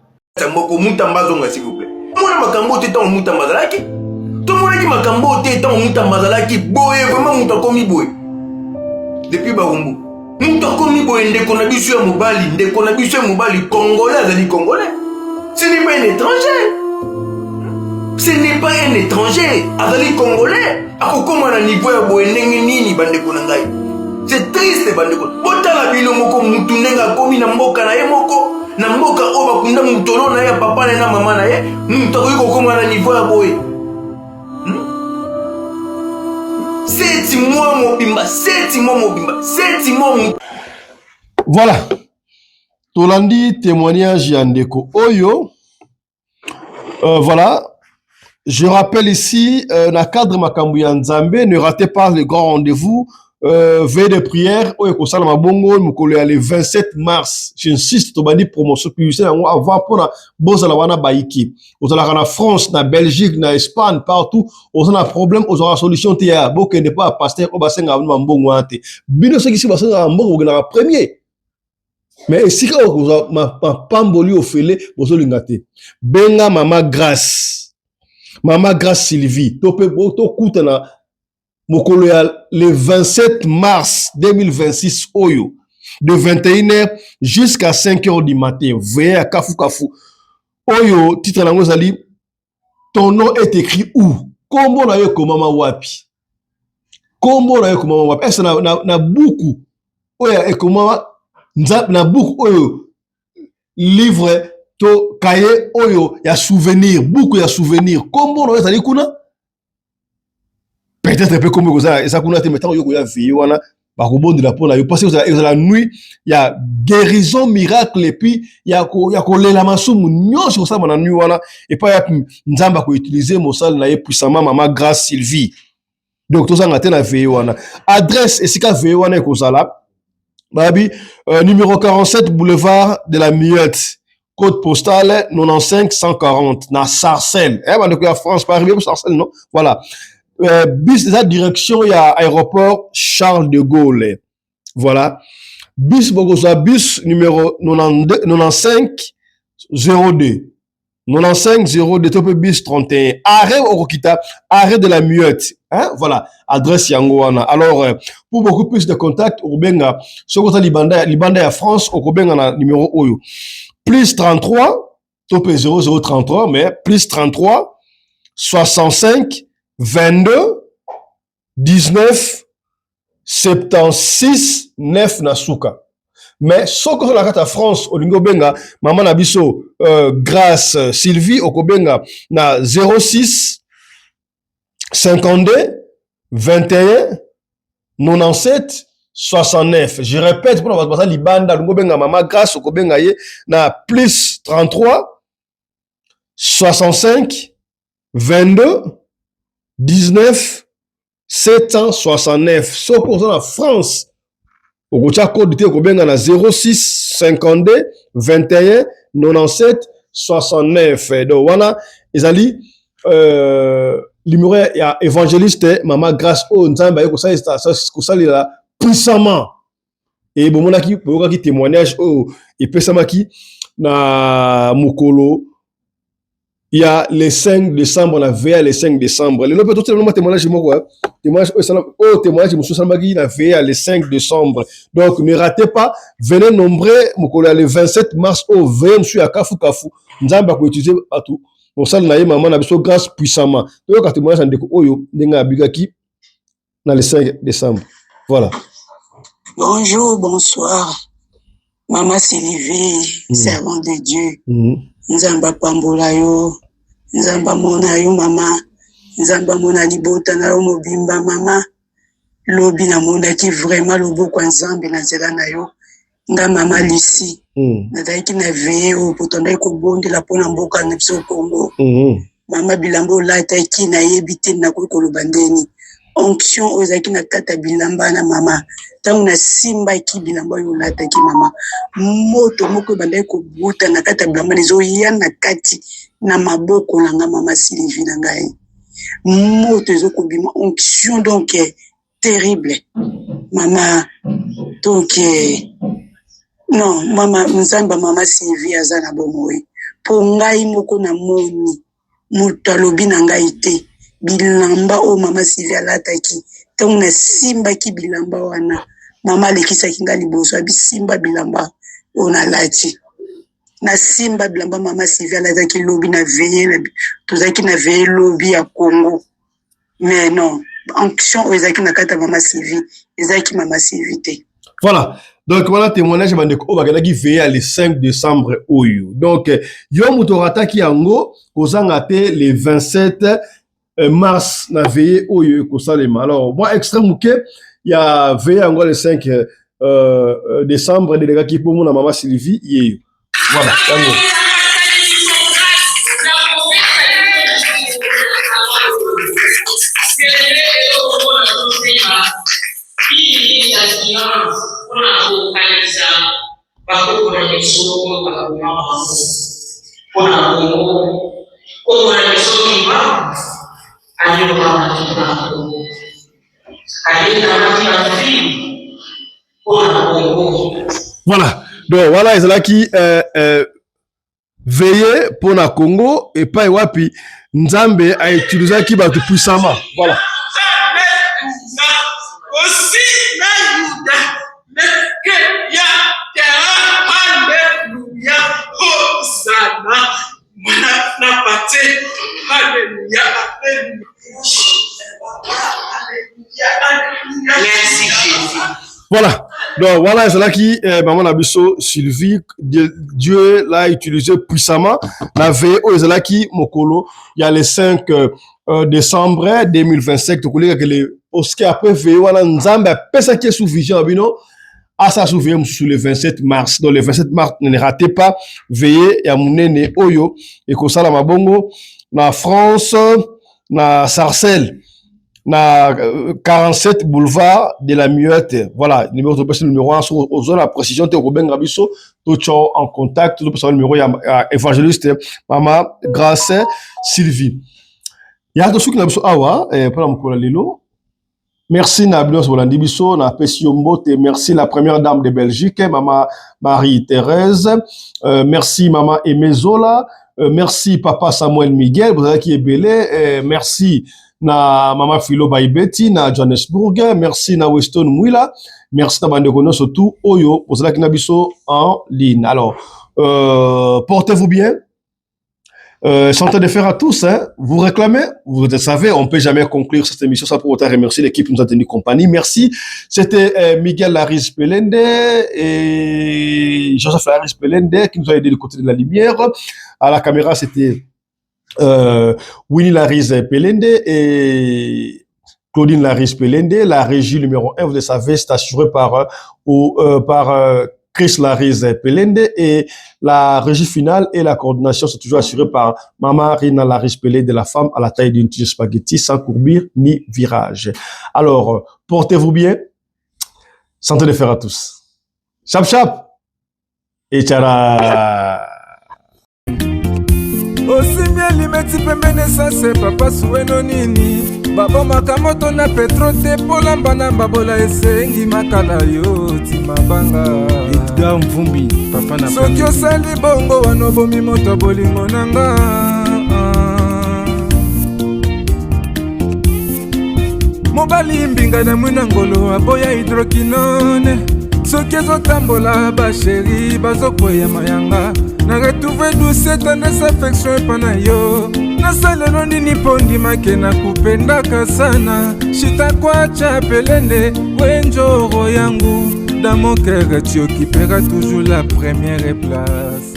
Speaker 17: moko mutamba azonga s'il vous plaît mona makambo te ntango mutamba azalaki tomonaki makambo te ntango mutamba azalaki boye vraiment moto akomi boye depuis barumbu moto akomi boye ndeko na biso ya mobali ndeko na biso ya mobali congolais azali congolais ce n'est pas un étranger. Ce n'est pas un étranger, azali congolais. Akokoma na niveau ya boye ndenge nini bandeko na ngai? C'est triste bandeko. Botala bino moko mutu ndenge akomi na mboka na ye moko, na mboka oyo bakunda mutolo na ye ya papa na ye na mama na ye, mutu akoki kokoma na niveau ya boye. Hmm? Seti mois mobimba, seti mois mobimba, seti mois mobimba.
Speaker 4: Voilà. Tolandi témoignage ya ndeko oyo. Voilà. Je rappelle ici, na cadre makambo ya Nzambe, ne ratez pas le grand rendez-vous. Veille de prière oyo ekosalama bongo mokolo ya le 27 mars. J'insiste, tobandi promotion publicité yango avant mpona bozala wana bayiki. Ozalaka na France, na Belgique, na Espagne, partout, oza na problème, ozwaka solution te ya bokende mpo ya pasteur oyo basengaka bino bambongo wana te. Bino soki si basengaka mbongo bokendaka premier. Mais esika oyo kozwa mapamboli ofele bozolinga te. Benga Mama Grace. Mama Grace Sylvie, to pe tokutana mokolo ya le 27 mars 2026 oyo de 21h jusqu'à 5h du matin. Veillez ya kafu kafu. Oyo titre nango ezali Ton nom est écrit où? Kombo na yo ekomama wapi? Kombo na yo ekomama wapi? Est-ce na, na, na buku oyo ekomama na buku oyo livre to cahier oyo ya souvenir, buku ya souvenir, kombo na yo ezali kuna? Peut-être pe kombo ekozala eza kuna te, mais ntango yo koya veille wana bakobondela mpo na yo parce que ezala nuit ya guérison miracle et puis ya kolela masumu nyonso kosalama na nuit wana epai ya Nzambe akoutilize mosali na ye puissamment Mama Grace Sylvie. Donc tozanga te na veille wana. Adresse esika veille wana ekozala babi numéro 47 boulevard de la Muette, code postal 95 140 na Sarcelles. Eh, bandeko ya France, pas arrivé Sarcelles, non? Voilà. Bus eza direction ya aéroport Charles de Gaulle. Voilà. Bus bokozwa bus numéro 92, 95 02. 95 02 to pe bus 31. Arrêt okokita, arrêt de la Muette. Hein? Voilà, adresse yango wana. Alors, pour beaucoup plus de contacts, okobenga, soki oza libanda, libanda ya France, okobenga na numéro oyo. Plus 33, to pe 0033, mais plus 33, 65, 22, 19, 76, 9 na suka. Mais soki oza na kati ya France, olingi obenga mama na biso Grâce Sylvie, okobenga na 06 52 21 97 69. Je répète, pour bato baza libanda, olingi obenga mama Grâce, okobenga ye na plus 33 65 22 19 769. Soki oza na France, okotia code te, okobenga na 06 52 21 97 69. Donc wana ezali numéro ya évangéliste Mama Grâce oyo Nzambe aye kosalela puissamment. Et bomonaki, boyokaki témoignage oyo epesamaki na mokolo ya le 5 décembre, na veille le 5 décembre. Lelo pe totiela bino témoignage moko, hein. Témoignage oyo esala, oyo témoignage mosusu esalamaki na veille ya le 5 décembre. Donc ne ratez pas, venez nombreux mokolo ya le 27 mars oyo veille mosusu ya kafu kafu. Nzambe akoutiliser bato mosala na ye mama na biso Grâce puissamment. Toyoka témoignage ya ndeko oyo ndenge abikaki na le 5 décembre. Voilà.
Speaker 18: Bonjour, bonsoir. Maman Sylvie, servante de Dieu. Nzambe apambola yo. Nzambe amona yo mama. Nzambe amona libota na yo mobimba mama. Lobi namonaki vraiment loboko ya Nzambe na nzela na yo. Nga mama Lucie. Nazalaki na veille oyo po tondaki kobondela mpona mboka na biso Congo. Mama bilamba olataki nayebi te nakoki koloba ndeni. Onction oyo ezalaki na kati ya bilamba na mama. Ntango nasimbaki bilamba oyo olataki mama, moto moko ebandaki kobuta na kati ya bilamba ezoya na kati na maboko na nga mama Sylvie na ngai. Moto ezokobima onction donc terrible mama. Donc non mama, Nzambe mama Sylvie aza na bomoi. Po ngai moko namoni moto alobi na ngai te bilamba oyo mama Sylvie alataki. Ntango nasimbaki bilamba wana, mama alekisaki ngai liboso, abisimba bilamba oyo nalati. Nasimba bilamba mama Sylvie alataki lobi na veille, tozalaki na veille lobi ya Congo. Mais non, onction oyo ezalaki na kati ya mama Sylvie ezalaki mama Sylvie te.
Speaker 4: Voilà. Donc voilà témoignage ya bandeko oyo bakendaki veille ya le 5 décembre oyo. Donc yo moto orataki yango kozanga te le 27 mars na veille oyo ekosalema. Alors moi extrait moke ya veille yango le 5 décembre delekaki mpo mona mama Sylvie yeyo. Voilà, yango.
Speaker 19: Bakoko na biso oyo bakoma bango mpo na Kongo. Koko na biso Kimbangu anyokamaki mpo na Kongo, ayekamaki na fimbu mpo na Kongo.
Speaker 4: Voilà. Donc voilà ezalaki veille mpo na Congo epai wapi Nzambe a utilisaki bato puissamment. Voilà.
Speaker 19: Merci Jésus.
Speaker 4: Voilà. Donc voilà, ezalaki maman na biso Sylvie, Dieu l'a utilisé puissamment na veille oyo ezalaki mokolo ya le 5 décembre 2025 tokoleka le parce que après veille wana Nzambe apesaki ye sous vision ya bino asala sous veille mosusu le 27 mars. Donc le 27 mars, ne ratez pas veille ya monene oyo ekosalama bongo na France na Sarcelles na 47 boulevard de la Muette. Voilà, numéro topesi numéro wana soki ozwa na précision te okobenga biso totya en contact topesa numéro ya évangéliste mama Grâce Sylvie. Ya tosuki na biso awa mpona mokolo ya lelo. Merci na bino nyonso bolandi biso, napesi yo mbote. Merci la première dame de Belgique, mama Marie-Thérèse. Merci mama Aimé Zola. Merci papa Samuel Miguel, bozalaki ebele. Merci na mama Philo Baibeti na Johannesburg. Merci na Weston Mwila. Merci na bandeko nyonso tout oyo bozalaki na biso en ligne. Alors, portez-vous bien. Santé de fer à tous, hein. Vous réclamez, vous le savez, on peut jamais conclure cette émission sans pour autant remercier l'équipe qui nous a tenu compagnie. Merci. C'était Miguel Laris Pelende et Joseph Laris Pelende qui nous a aidé du côté de la lumière. À la caméra, c'était Winnie Laris Pelende et Claudine Laris Pelende. La régie numéro 1, vous le savez, c'est assuré par Chris Laris Pelende et la régie finale et la coordination sont toujours assurées par Mama Rina Laris Pelende, la femme à la taille d'une tige spaghetti sans courbure ni virage. Alors, portez-vous bien. Santé de fer à tous. Chap chap et tchara.
Speaker 2: Osimbi elimeti pembeni esase papa suweno nini babomaka moto na petro te polamba na mbabola esengi makala yo ti mabanga.
Speaker 3: Edgar Mvumbi, papa na
Speaker 2: soki osali bongo wana obomi moto bolingo na nga. Mobali mbinga na mwina ngolo aboya hydroquinone soki ezotambola basheri bazokweya mayanga na retrouve douce tendresse affection epa na yo nasalelo nini mpo ndimake nakupendaka sana shitakwacha pelende wenjoro yangu dans mon cœur tu occuperas toujours la première place.